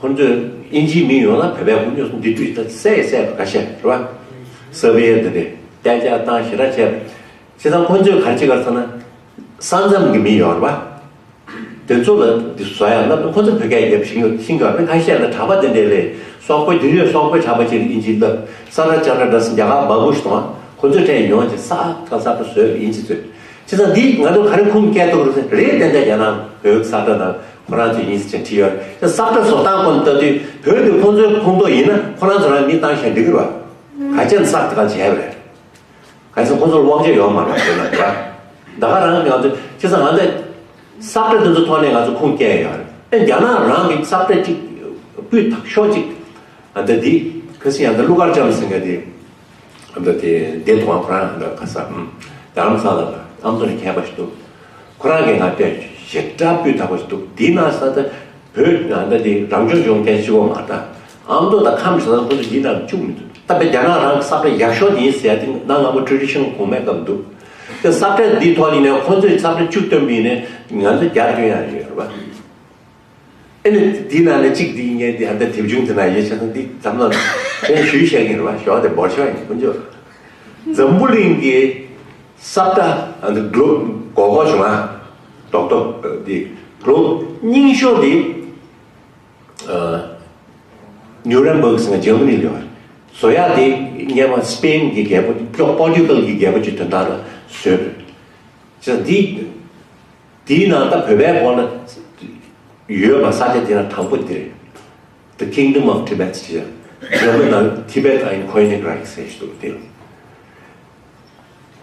ཁོང་ཚོས་དབྱིན་ཇིའི་མི་ཡོང་ན་བོད་པའི་ཁོང་ཚོས་འདི་དུས་ད་བསད་བསད་པ་ཁ་ཤས་རེད་པ། ས་བཀྲ་འདི་འདྲས་གཏན་འཇགས་བཏང་ཞེ་དྲག་བྱས་པ། བྱས་ཙང་ཁོང་ཚོས་ག་རེ་བྱེད་ག་ཟེར་ན། ས་མཚམས་ཀྱི་མི་ཡོད་རེད་པ། དེ་ཚོ་ལ་འདི་བཟོ་ཡ་ན་ཁོང་ཚོ་བོད་སྐད་རྒྱབ་ཤེས་ཡོད་ཤེས་ག་རེ། ཁ་ཤས་ལ་གྲྭ་པ་དེ་འདྲས་ལས་སོག་པོ་དེ་ཡོད། སོག་པོའི་གྲྭ་པ་ཅིག་ལ་དབྱིན་ཇི་བསླབ། ས་ར་ཅ་ར་འདྲ་སེ་རྒྱ་གར་མང་པོ་ཞིག་དང་ཁོང་ཚོའི་གྲས་ཡོང་བྱས་ས་ཁ་ས་བཀྲ་བཟོས་པ་ཨིན་ཇི་ཚོས། བྱས་ཙང་འདི་ང་ཚོ་ག་རེ་ཁུངས་སྐྱེལ་ཐུབ་རེད་ཟེར། རེད། ཏན་ཏན་རྒྱ་ནག་བོད་ས་བཀྲ་དང་ཁོ་རང་ཚོའི་ཡིན་ཟེར་བྱས་བྲིས་ཡོད་རེད། ས་བཀྲ་བཟོ་སྟངས་ཁོ་ན་ལྟ་དུས་བོད་དུ་ཁོང་ཚོའི་ཁོངས་གཏོགས་ཡིན་ན་ཁོ་རང་ཚོ་རང་མི་བཏང་བཞག་འགྲིག་གི་རེད་པ། ག་ཅན་ས་བཀྲ་བྱས་པ་རེད། ག་ཚོད་ཁོང་ཚོར་དབང་ཆ་ཡོད་མ་རེད་བོད་ནང་རེད་པ། ད་ག་རང་ང་ཚོ་བྱས་ཙང་ང་ཚོ་ས་བཀྲ་དེ་ཚོ་ཐོག་ནས་ང་ཚོ་ཁུངས་སྐྱེལ་ཡོད་རེད། ཨེ་རྒྱ་ནག་རང་གི་ས་བཀྲ་གཅིག་སྤུས་དག་ཤོས་གཅིག་ཨ་ད་འདི་ཁ་སང་ཡང་ད་ཀླུ་མཁར་བྱམས་ཟེར་མཁན་དེ། ཨ་ད་དེ་བདེ་ཐོག་ཁོ་རང་ཨ་ད་ཁ་ས་ཨམ་རྡ་རམ་ས་ལ་ཨ་མདོ་ནས་མཁས་པ་ཞིག་འདུག་ཁོ་རང་གིས་ང་དཔེ་ཞེ་དྲག་སྤུས་དག་པ་ཞིག་འདུག་དེའི་ནང་ས་ད་བོད་ཨ་ད་དེ་རང་སྐྱོང་ལྗོངས་སྐད་ཆ་བ་མ་ད་ཨ་མདོ་དང་ཁམས་ས་ད་ཁོ་ཚོ་ཡིན་ནམ་བཅུག་མི་འདུག་ད་དཔེ་རྒྱ་ནག་རང་གི་ས་བཀྲ་ཡག་ཤོས་དེ་ཡིན་ཟེར་ཡ་དེ་གནའ་སྔ་མོ་ཊྲེ་ཌི་ཤི་ནལ་གོང་མའི་སྐབས་འདུག་དེ་ས་བཀྲ་འདིའི་ཐོག་ཡིན་ནའི་ཁོ་ཚོས་ས་བཀྲ་བཅུ་བཏོན་པ་ཡིན་ནའི་ང་ཚོ་རྒྱ་སྐྱོན་ཡ་ཡོད་རེད་པ། ཨེ་ནི་འདི་ནང་ནས་གཅིག་འདི་ངས་འདི་ཧ་ད་དེབ་ཆུང་འདི་ན་ཡོད་ཆ་ཚང་འདི་འཛམ་གླིང་ལ་ཞུས་བཤད་ཀྱི་རེད་བ། ཞོག་དེ་འབོར་ཆོག་ཡིན་ཀུན་སྤྱོད། འཛམ་བུ་གླིང་གི་ས་བཀྲ་ཨ་འདི་གློ་གོ་གོ་བྱུང་ཨ། རྡོག་རྡོག་འདི་གློ་རྙིང་ཤོས་འདི་ཨ་ནིའུ་རེན་བྷག་ཟེར་ན་འཇར་མ་ནི་ལ་ཡོད་རེད། བཟོ་ཡག་འདི་སྔས་མ་སི་པེན་གྱི་རྒྱལ་པོ་ཀྱོག་པོར་ཊུ་གལ་གྱི་རྒྱལ་པོ་ཅིག་དོན་དག་ལ་བཟོས་རེད། ཅེས་འདི། དེའི་ནང་ད་བོད་པའི་སྐོར་ལ་ཡོད་པ་ས་ཆ་དེ་ན་དང་པོ་དེ་རེད། The Kingdom of Tibet ཅེས། འཇར་མན་ནང་Tibet ein Königreich ཟེར་ཞིག་འདུག་དེ་ལ།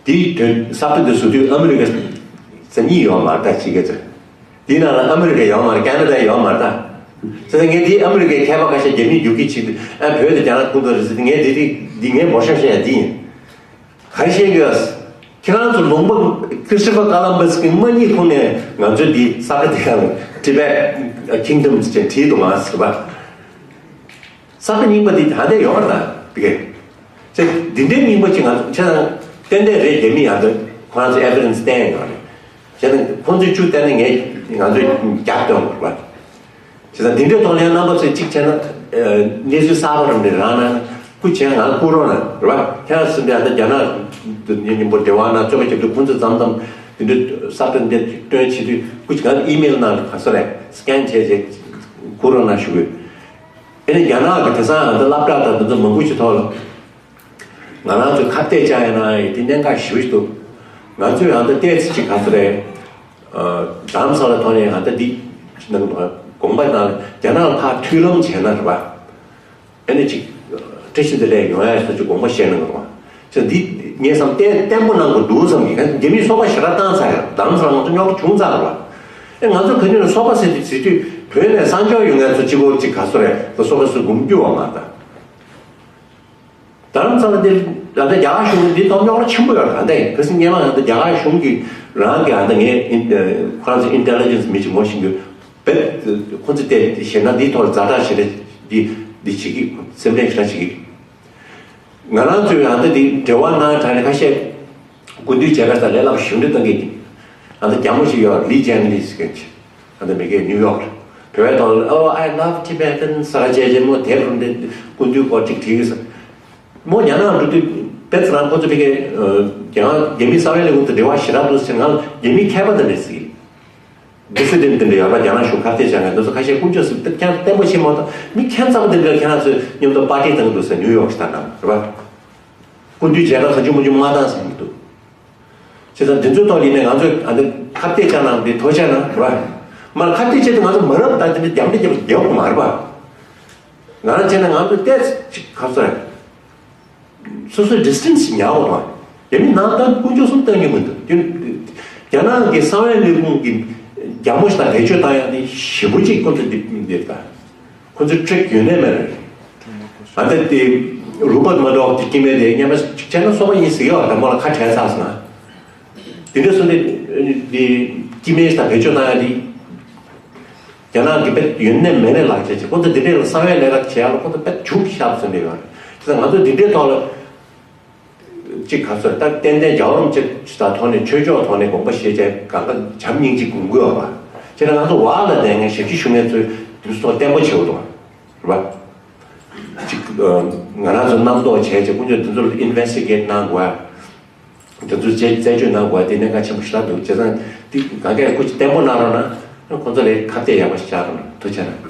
དེའི་དོན་ས་བཀྲ་འདི་བཟོ་དུས་ཨ་མི་རི་ཀ་ས་གཉིས་ཡོད་མ་རེད་ད་ཅི་གེ་ཚོད། དེའི་ནང་ལ་ཨ་མི་རི་ཀ་ཡོད་མ་རེད། ཁ་ན་ཌ་ཡོད་མ་རེད་ད། ཟེར་ན་ངས་དེའི་ཨ་མི་རི་ཀའི་མཁས་པ་ཁ་ཤས་རྒྱ་མིས་རྒྱུག་ཁྱི་བྱེད་དུས་ཨ་བོད་དུ་རྒྱ་ནག་ཁུངས་གཏོགས་རེད་ཟེར་དུས་ངས་དེ་རིགས་འདི་ངས་འབོར་ཆ་བཤད་ཡ་འདི་ཡིན། ག་རེ་བཤད་ཀྱི་ཡོད། ཁྱེད་རང་ཚོ་ལུང་པ་Christopher Columbus གི་དམག་གཉིས་ཁོངས་ནས་ང་ཚོའི་འདི་ས་ཁ་དེ་ཡང་Tibet Kingdom ཅེས་བྲིས་འདུག་ང་ཟེར་བ། ས་ཁ་རྙིང་པ་འདི་ད་ལྟ་ཡོད་རེད་ད་དེ་གས། ཅེས་འདི་འདྲའི་རྙིང་པ་ཅིག་ང་ཚོ་ཁྱེད་རང་ཏན་ཏན་རེད། རྒྱ་མི་ཡང་ད་ཁོ་རང་ཚོ་evidence བསྟན་ཡོད་རེད། བྱས་ན་ཁོང་ཚོས་བཅུ་བསྟན་ན་ངས་ང་ཚོས་བརྒྱ་སྟོན་དགོས་རེད་བ། བྱས་ཙང་འདི་འདྲའི་ཐོག་ནས་རྣམ་པ་ཚོས་གཅིག་བྱས་ན། གནས་ཚུལ་གསར་པ་རང་རེད་རང་ན། སྐུ་མཁྱེན་ང་སྐུ་རོགས་ན་རེད་བ། ཁྱེད་རང་ཚོ་འདི་ཨ་ད་རྒྱ་ནག་ཏུ་ཉིན་རྙིང་པོ་འབྲེལ་བ་ན་རྩོད་པ་རྒྱབ་དུས་ཁོང་ཚོས་མཚམས་མཚམས་འདི་འདྲའི་གསར་གཏོད་འདི་སྟོན་བྱེད་དུས་སྐུ་མཁྱེན་ང་ཨི་མེལ་ནང་ག་སོ་རེད་སི་ཀེན་བྱས་རྗེས་སྐུ་རོགས་ན་ཞུ་དགོས། ཨེ་ནས་རྒྱ་ནག་གི་དེང་སང་ཨ་ད་སློབ་གྲྭ་དང་འདི་ཚོ་མང་པོ་ཞིག་ཐོག་ལ། ང་རང་ཚོས་ཁ་གཏད་བཅག་ཡ་ན་ཡི་དེ་གནད་འགག་ཞེ་པོ་ཞིག་འདུག་ང་ཚོས་ཡང་ད་ལྟའི་ཚེ་གཅིག་ག་ཚོད་རེད། རྡ་རམ་ས་ལ་ཐོག་ནས་ཡང་ད་འདི་ནང་དགོངས་པ་དང་རྒྱ་ནག་ལ་ཕར་མཐུན་ལམ་བྱས་ན་རེད་པ། ཨ་ནི་ཅིག་བཀྲ་ཤིས་བདེ་ལེགས་ཡོང་ཡ་སོགས་ཀྱི་དགོངས་པ་བཞེས་གནང་དགོས། ཅེས་འདི་ངས་བསམ་གཏན་བརྟན་པོ་གནང་དགོས་འདུག་བསམ་གྱི། རྒྱ་མིས་སོ་པ་ཞེ་དྲག་བཏང་ཚར་ཡ། རྡ་རམ་ས་ལ་ང་ཚོ་རྙོག་དྲ་བྱུང་ཚར་རེད་པ། ཨེ་ང་ཚོ་ག་ནས་ན་སོ་པ་ཟེར་དུས་ཟེར་དུས་བོད་ནས་གསང་སྤྱོད་ཡོད་མཁན་ཚོ་གཅིག་པོ་གཅིག་ག་སོ་རེད་ད་སོ་པ་སུ་སྒོམ་རྒྱུ་བ་མ་ད། རྡ་རམ་ས་ལ་འདིར་ད་ལྟ་རྒྱ་གར་གཞུང་གིས་འདི་ཐོག་རྙོག་དྲ་ཆེན་པོ་ཡོད་རེད། ད་ལྟ་ཁ་སང་སྔོན་མ་ད་ལྟ་རྒྱ་གར་གཞུང་གིས་རང་གི་ཨ་ད་ངས་ཨིན་ཁོ་རང་ཚོ་ཨིན་ཊེ་ལི་ཇེན་སི་མི་ཅིག་ངོ་ཤེས་ཀྱི་ཡོད། བེད་ཁོ་ཚོ་དེ་ཞེ་ན་འདིའི་ཐོག་ལ་ཛ་དྲག་ཞེ་དྲག་འདི་འདི་བྱེད་ཀྱི་སེམས་ཁྲལ་ཞེ་དྲག་བྱེད་ཀྱི། ང་རང་ཚོས་ཨ་ད་འདི་འབྲེལ་བ་གནང་དྲ་ནས་ཁ་ཤས་སྐུ་མདུན་མཇལ་ཁ་ས་ལས་སླ་པོ་ཞེ་དྲག་གཏོང་གི་ཡིན། ཨ་ད་རྒྱ་མོ་ཞིག་ཡོད་ལི་ཇན་ལི་ཟེར་མཁན་ཅིག་ཨ་ད་མི་སྒེར་ནིའུ་ཡོག་ལ། བོད་པའི་ཐོག་ལ། Oh, I love Tibetans ཟེར་བྱས་བྱས་མོ་དེབ་རུ་འདི་སྐུ་མདུན་སྐོར་ཅིག་བྲིས་ཀྱི་ས། མོ་རྒྱ་ནག་འགྲོ་དུས་དཔེ་ཚ་རང་ཁོ་ཚོ་ཕ་གི་རྒྱ་རྒྱ་མི་གསང་བའི་ལས་ཁུངས་དུ་འབྲེལ་བ་ཞེ་དྲག་འདུག་ཟེར། ང་ལ་རྒྱ་མི་མཁས་པ་དེ་འདྲས་ཟེར། ཌི་སི་ཌེན་ཊི་དེ་འདྲ་ཡོད་པ། རྒྱ་ནག་གཞུང་ཁ་གཏད་བཅག་མཁན་དེ་ཚོ་ཁ་ཤས་དཀོན་མཆོག་གསུམ་དེ་ཁྱེད་རང་བརྟན་པོ་ཤེས་མ་གཏོགས། མི་ཁྱད་མཚར་པོ་དེ་འདྲ་ཁྱེད་རང་ཚོས་མཉམ་དུ་པར་ཊི་བཏང་འདུག་ཟེར། ནིའུ་ཡོག་ཤི་ད་གནང་རེད་པ། སྐུ་མདུན་མཇལ་ཁ་གང་བྱུང་མང་བྱུང་མ་བཏང་ཟེར་གྱི་འདུག་བྱས་ཙང་འདི་ཚོའི་ཐོག་ལ་ཡིན་ནའི་ང་ཚོས་ཨ་འདི་ཁ་གཏད་བཅག་གནང་འདི་ཐུགས་རྗེ་གནང་རེད་པ། མར་ཁ་གཏད་བཅད་དེ་ང་ཚོ་མ་རབས་ད་འདི་འདྲ་རྒྱབ་འདྲ་རྒྱབ་རྒྱབ་མ་རེད་པ། ང་རང་བྱས་ན་ང་ཚོ་ཏོག་ཙམ་ཅིག་ག་ཚོད་རེད། སོ་སོའི་ཌི་སི་ཊན་སི་ཉར་བ་དང་། རྒྱ་མི་ནང་ལྟར་དཀོན་མཆོག་གསུམ་བཏང་གི་མི་འདུག་དེ་རྒྱ་ནག་གི་གསང་བའི་ལས་ཁུངས་ཀྱི་རྒྱ་མོ་ཞིག་དང་བེད་སྤྱོད་བཏང་ཡག་དེ་ཞེ་པོ་ཅིག་ཁོ་ཚོ་འདི་འདི་ལྟ། ཁོ་ཚོའི་ཊིག་ཡོད་ནའི་མེད་རེད། ཨ་ནི་དེ་རོ་བར་ཊི་མར་ཌོག་གི་སྐྱེ་དམན་དེ་སྔོན་མ་ཅིག་བྱས་ན་སོ་པ་ཡིན་ཟེར་གྱི་ཡོད་པ། དང་པོ་ལ་ཁ་བྲལ་ཚར་སོང་ང་། དེ་འདྲ་སོང་ནས་དེ་སྐྱེ་དམན་ཞིག་དང་བེད་སྤྱོད་བཏང་ཡག་དེ། རྒྱ་ནག་གི་དཔེ་ཡོད་ནའི་མེད་ནའི་ལག་ཆ་བྱེད། ཁོ་ཚོ་འདི་འདྲའི་ལ་གསང་བའི་ལས་ཀ་བྱེད་ཡག་ལ་ཁོ་ཚོ་དཔེ་འཇུག་ཤར་ཟིན་པའི་ཡོད་རེད། དེ་ང་ཚོ་འདི་འདྲའི་ཐོག་ལ་ཅིག་ག་ཚོད་ད་ཏན་ཏན་རྒྱལ་བ་རིན་པོ་ཆེ་དང་ཐོག་ནས་ཆོས་ཕྱོགས་ཐོག་ནས་དགོངས་པ་བཞེས་བྱས་གང་ག་བྱམས་སྙིང་རྗེ་སྒོམ་དགོས་པ། བྱས་ན་ང་ཚོ་བར་ལ་བསྡད་མཁན་ཞབས་ཕྱི་ཞུ་མཁན་ཚོས་དུས་ཚོད་བརྟན་པོ་བྱེད་དགོས་འདུག་རེད་པ། ཅིག་ང་རང་ཚོ་རྣམ་རྟོག་བྱས་བྱས་དཀོན་མཆོག་འདི་ཚོ་ལ་ཨིན་ཝེ་སི་ཊི་གེ་ཊི་གནང་དགོས། དེ་ཚོ་རྩད་རྩད་གཅོད་གནང་དགོས་པ་དེ་གནད་འགག་ཆེན་པོ་ཞེ་དྲག་འདུག་བྱས་ཙང་དེ་གང་གས་སྐུ་ཅིག་བརྟན་པོ་གནང་རོགས་གནང་། ཁོང་ཚོ་ལ་ཁ་གཏད་ཡག་པོ་ཞིག་བཅག་རོགས་གནང་། ཐུགས་རྗེ་གནང་།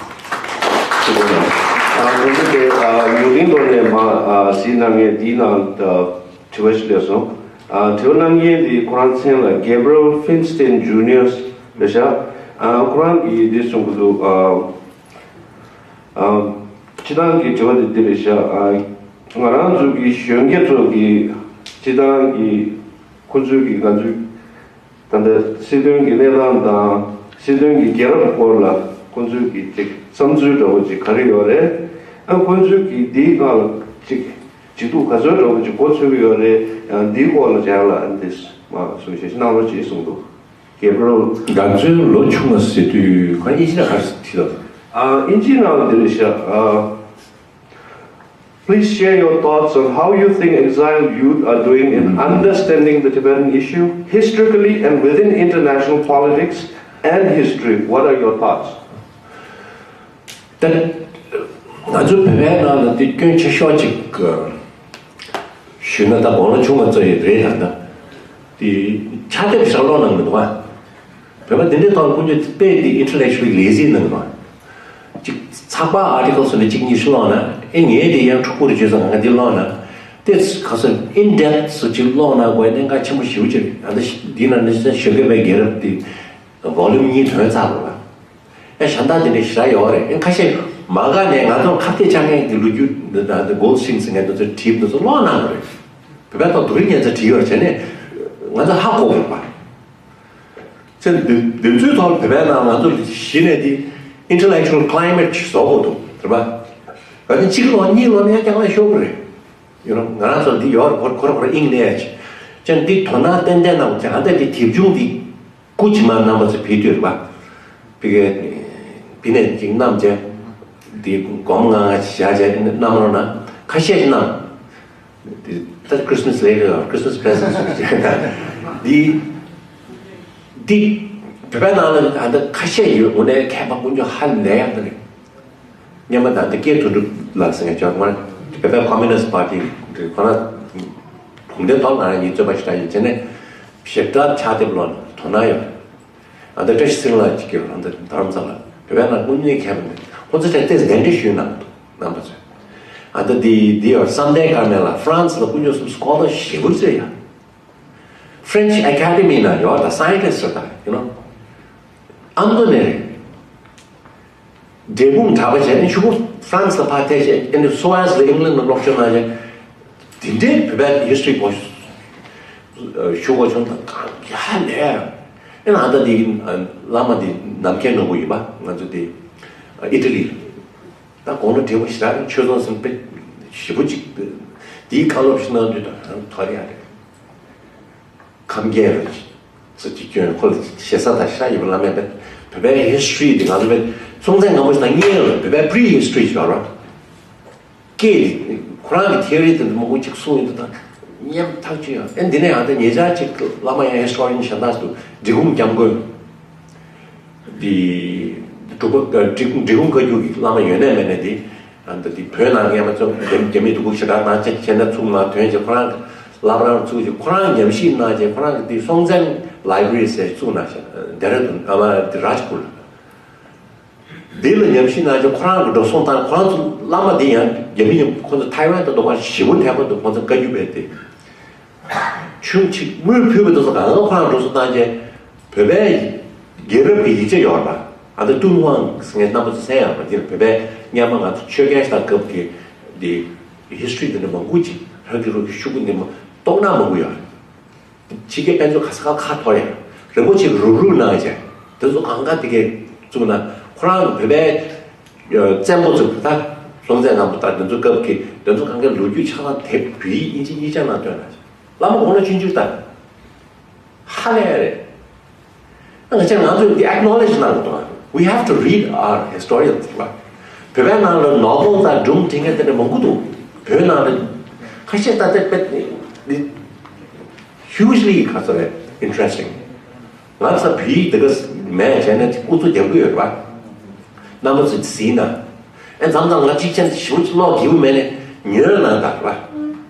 ཐུགས་རྗེ་གནང་། ཨ་ང་ཚོ་དེ་ཨ་ཡུན་རིང་ཐོག་ནས་མ་ཨ་གཟིགས་གནང་མཁན་དེའི་ནང་ཨ་དྲི་བ་ཞིག་སླེབས་སོང་། ཨ་དྲི་བ་གནང་མཁན་དེ་ཁོ་རང་མཚན་ལ་Gabriel Feinstein Junior རེད་ཤག་ཨ་ཁོ་རང་གིས་འདི་གསུང་གི་འདུག་ཨ། ཨ། སྤྱི་བཏང་གི་དྲི་བ་དེ་འདི་རེད་ཤག་ཨ། ང་རང་ཚོ་གི་གཞོན་སྐྱེས་ཚོ་གི་སྤྱི་བཏང་གི་ཁོ་ཚོའི་གི་ང་ཚོའི་ད་ལྟ་སྲིད་དོན་གི་གནས་སྟངས་དང་སྲིད་དོན་གི་རྒྱལ་རབས་སྐོར་ལ་ཁོ་ཚོའི་གི་ཅིག་བསམ་ཚུལ་འདྲ་བོ་ཅིག་ག་རེ་ཡོད་རེད། ཨ་ཁོ་ཚོའི་གི་འདིའི་སྒང་ལ་ཅིག་བྱེད་ཐུབ་ག་ཚོད་འདྲ་བོ་ཅིག་འགོ་ཚུགས་ཀྱི་ཡོད་རེད། ཡང་འདིའི་སྐོར་ལ་ཅིག་ཡང་ལ་འདི་མ་གསུང་བཤད་གནང་རོགས་ཅེས་གསུངས་འདུག Gabriel། ང་ཚོའི་ལོ་ཆུང་བ་ཟེར་དུས་ཁོ་ཨིན་ཇི་ནང་ག་རེ་བྲིས་འདུག་ཨ་ཨིན་ཇི་ནང་འདི་རེད་ཤག་ཨ། Please share your thoughts on how you think exiled youth are doing in understanding the Tibetan issue historically and within international politics and history. What are your thoughts? ད་ང་ཚོ་བོད་པའི་ནང་ལ་འདི་སྐྱོན་ཆེ་ཤོས་ཅིག་ཞུས་ན། ད་དགུང་ལོ་ཆུང་བ་ཚོ་ཡི་རེད་ད། ད་འདི་ཕྱག་དེབ་ཞིག་ཀློག་གནང་མི་འདུག་བ། བོད་པ་འདི་འདྲའི་ཐོག་ལ་ཀུན་སྤྱོད་དཔེ་འདི་intellectually lazy གནང་གི་འདུག་བ། ཅིག་ཚགས་པར་article སུ་ནས་གཅིག་གཉིས་ཤིག་ཀློག་ན། ཨེ་ངས་འདི་ཡང་ཕྲུ་གུ་རེད་བརྗོད་ཙང་ང་འདི་ཀློག་ན། དེ་ག་ཚོད་in depth སུ་ཅིག་ཀློག་ན་དགོས་གནད་འགག་ཆེན་པོ་ཞེ་པོ་ཅིག་ཨ་ནི་འདི་ན་ནི་གཞོན་སྐྱེས་པའི་རྒྱལ་རབས་འདི་volume གཉིས་ཐོན་ཚར་རེད་བ། ཨེ་གཞན་དག་དེ་འདྲ་ཞེ་དྲག་ཡོད་རེད། ཨེ་ཁ་ཤས་མ་དགའ་ནས་ང་ཚོར་ཁ་གཏད་བཅག་མཁན་གྱི་ལོ་རྒྱུས་འདི་དང་འདི་Goldstein ཟེར་མཁན་དེ་ཚོས་བྲིས་འདི་ཚོ་ཀློག་གནང་དགོས་རེད། བོད་པའི་ཐོག་དུ་རིག་གནས་ཚོ་བྲིས་ཡོད་རེད་བྱས་ནས་ང་ཚོ་ཧ་གོ་དགོས་པ། ཚེ་འདི་འདི་ཚོའི་ཐོག་བོད་པའི་ནང་ང་ཚོ་གཞི་ནས་འདི་intellectual climate ཞིག་བཟོ་དགོས་འདུག་རེད་པ། ད་ནི་གཅིག་ཀློག་གཉིས་ཀློག་ནས་ཡང་རྐྱང་ལ་ཤོར་གི་རེད། ཡོད་ན་ང་རང་ཚོ་འདི་ཡོད་རེད། ཁོ་ཁོ་རང་ཁོ་རང་དབྱིངས་ནས་ཡ་ཅིག་ཅན་འདི་དོ་སྣང་ཏན་ཏན་གནང་བ་ཅན་ཨ་འདྲ་འདི་དེབ་ཆུང་འདི། སྐུ་ཕྱི་མ་རྣམ་པ་ཚོ་ཕེབས་དུས་རེད་པ། ཕ་གི་ཕ་ནས་ཅིག་བསྣམས་བྱས། འདི་སྒོར་མོ་ལྔ་ལྔ་ཞིག་བཞག་བྱས་བསྣམས་རོགས་གནང་། ཁ་ཤས་ཤིག་བསྣམས། འདི་ད་Christmas ལེགས་ཡོད། Christmas present ཞིག་བྱས། འདི་འདི་བོད་པའི་ནང་ལ་ད་ལྟ་ཁ་ཤས་ཡོད། དངོས་གནས་མཁས་པ་དཀོན་མཆོག་ཧ་ལས་ཡག་འདི་རེད། སྔོན་མ་ད་ལྟ་སྐལ་དོན་གྲུབ་ལགས་ཟེར་མཁན་ཅིག་ཡོད། ང་བོད་པའི་Communist Party ཁོ་ན་བུང་བསྟན་ཐོག་ང་རང་གཉིས་རྩོད་པ་ཞེ་དྲག་ཡིན་བྱས་ནས་ཞེ་དྲག་ཕྱག་དེབ་ཀློག་ནས་དོ་སྣང་ཡོད། ཨ་ད་བཀྲ་ཤིས་ཚེ་རིང་ལགས་ཅིག་གིས་རང་ད་རྡ་རམ་ས་ལ་བོད་པའི་ནང་དངོས་གནས་མཁས་པ་མེད། ཁོང་ཚོ་ཆ་ཏེས་གདན་འདྲེན་ཞུས་གནང་འདུག་རྣམ་པ་ཚོས། ཨ་ད་འདི་འདི་ཡོད། བསམ་གཏན་དཀར་མེ་ལགས་France ལ་དཀོན་མཆོག་གསུམ་སྐོར་ལ་ཞེ་པོ་རྩོད་ཡ། French Academy ནང་ཡོད་ད། scientist རེད་ད། you know ཨ་མདོ་ནས་རེད། འབྲས་སྤུངས་གྲྭ་པ་བྱས་ནས་ཤུ་གུ་France ལ་ཕར་ཐད་བྱས། ཨེ་འདི་Sorbonne ལ་England ལ་སློབ་སྦྱོང་གནང་བྱས། དེ་འདྲའི་བོད་པའི་history པོ་ཞུ་གོ་བྱུང་། ད་གང་ཡ་ལས་ཨེ་ན་ད་འདི་བླ་མ་འདི་ནམ་མཁའི་ནོར་བུ་ཡིན་པ། ང་ཚོ་འདི་ཨི་ཊ་ལི་ད་དགུང་ལོ་བགྲེས་པོ་ཞེ་དྲག་རེད། ཆོས་ཚོགས་ཟིན་པའི་ཞེ་པོ་ཅིག་འདིའི་བཀའ་སློབ་ཞིག་གནང་དུས་ད་ཐོར་ཡ་རེད། ཁམས་རྒྱལ་ལ་ཚོ་གཅིག་སྐྱོན་ཁོ་ལ་ཞེ་ས་དང་ཤ་ཡོད་པ་ལ་མེད་པས། བོད་པའི་history དེ་ང་ཚོ་བས་སྲོང་བཙན་སྒམ་པོ་ཞིག་དང་གཉིས་ལ་བོད་པའི་prehistory ཞིག་ཡོད་རེད། སྐད་དེ་ཁོ་རང་གི་theory དེ་མང་པོ་གཅིག་གསུངས་ཡོད་འདུག་ད་སྙན་ཐག་ཆོད་ཡང་ཨེ་འདི་ནས་ཡང་ད་ཉེ་ཆར་གཅིག་བླ་མ་ཡང་historian གཞན་དག་ཏུ་འབྲི་གུང་སྐྱབས་མགོན་དེ། འབྲི་གུང་བཀའ་བརྒྱུད་ཀྱི་བླ་མ་ཡོད་ནས་མེད་ནས་དེ། ཨ་འདི་དེ་བོད་ནང་སྔས་མ་ཚོ་རྒྱ་རྒྱ་མིའི་འདུ་ཁུག་ཞེ་དྲག་ནང་བྱས་བྱས་ན་ཚུགས་ནང་དོན་བྱས་ཁོ་རང་གི་བླ་བྲང་ཚུགས་ཀྱི་ཁོ་རང་ཉམས་ཞིབ་གནང་བྱས་ཁོ་རང་གི་དེ་སྲོང་བཙན་ལའི་བྷ་རི་ཟེར་བཙུགས་གནང་ཤག་ལྡེ་ར་ལྡུན་ཨ་མ་དེ་རཱཇ་པུར་ལ། འདི་ལ་ཉམས་ཞིབ་གནང་བྱས་ཁོ་རང་གི་འགྲོ་སོང་བཏང་ཁོ་རང་ཚོ་བླ་མ་འདི་ཡང་རྒྱ་མི་ཡིན་ཁོ་ཚོ་ཐའེ་ཝན་དུ་འདུག་པ་ཞེ་པོ་འཐད་པ་འདུག་ཁོ་ཚོ་བཀའ་བརྒྱུད་པའི་དེ། ཆུང་ཆིག་དངུལ་ཕུལ་བ་དེ་ཚོ་གང་ག་ཁོ་རང་འགྲོ་སོང་བཏང་བྱས་བོད་པའི་རྒྱལ་རབས་ཀྱི་ཡིག་ཆ་ཡོད་རེད་པ། ཨ་ད་ཏུན་ཧོང་ཟེར་མཁན་རྣམ་པ་ཚོ་གསན་ཡག་པ་འདི་ལ་བོད་པའི་སྔས་མ་ང་ཚོ་ཆོས་རྒྱལ་དང་སྐབས་ཀྱི་འདི་ཧིས་ཊོ་རི་འདི་འདྲ་མང་པོ་ཅིག་ཧྲ་གི་རུ་གི་ཤུ་གུ་འདི་མ་རྟོགས་སྣང་མང་པོ་ཡོད་རེད། ཕྱི་རྒྱལ་དཔེ་མཛོད་ག་ས་ག་ཁ་འཐོར་ཡང་རིན་པོ་ཆེ་རུབ་རུབ་གནང་བྱས་དེ་ཚོ་གང་ག་དེ་གས་བཙུགས་ན་ཁོ་རང་བོད་པའི་བཙན་པོ་ཚོ་ད་སྲོང་བཙན་སྒམ་པོ་དང་དེ་ཚོ་སྐབས་ཀྱི་དེ་ཚོ་གང་གའི་ལོ་རྒྱུས་ཆ་ཚང་དེབ་བོད་ཡིག་དབྱིན་ཇི་གཉིས་ཆ་ནང་བཏོན་ན་བླ་མ་དགུང་ལོ་ཆུང་ཆུང་དང་ཧ་ལས་རེད། ང་ཚོས་ང་ཚོས་འདི་acknowledge གནང་དགོས། We have to read our historians. བོད་པའི་ནང་ལ་ནོ་བེལ་དང་སྒྲུང་འབྲི་མཁན་དེ་འདྲ་མང་པོ་འདུག་བོད་ནང་ལ་ཁ་ཤས་ད་ལྟ་དཔེ་འདི་hugely ག་ཚོད་རེད་interesting། ང་ཚོ་བོད་ཡིག་འདི་ག་མེད་བྱས་ན་ཨུ་ཚུགས་རྒྱབ་ཀྱི་ཡོད་རེད་པ། རྣམ་པ་ཚོས་གཟིགས་ན། ཨེ་མཚམས་མཚམས་ང་གཅིག་ཅན་ཞིབ་ཀློག་རྒྱུ་མེད་ནས་ཉོས་ན་ད་རེད་པ།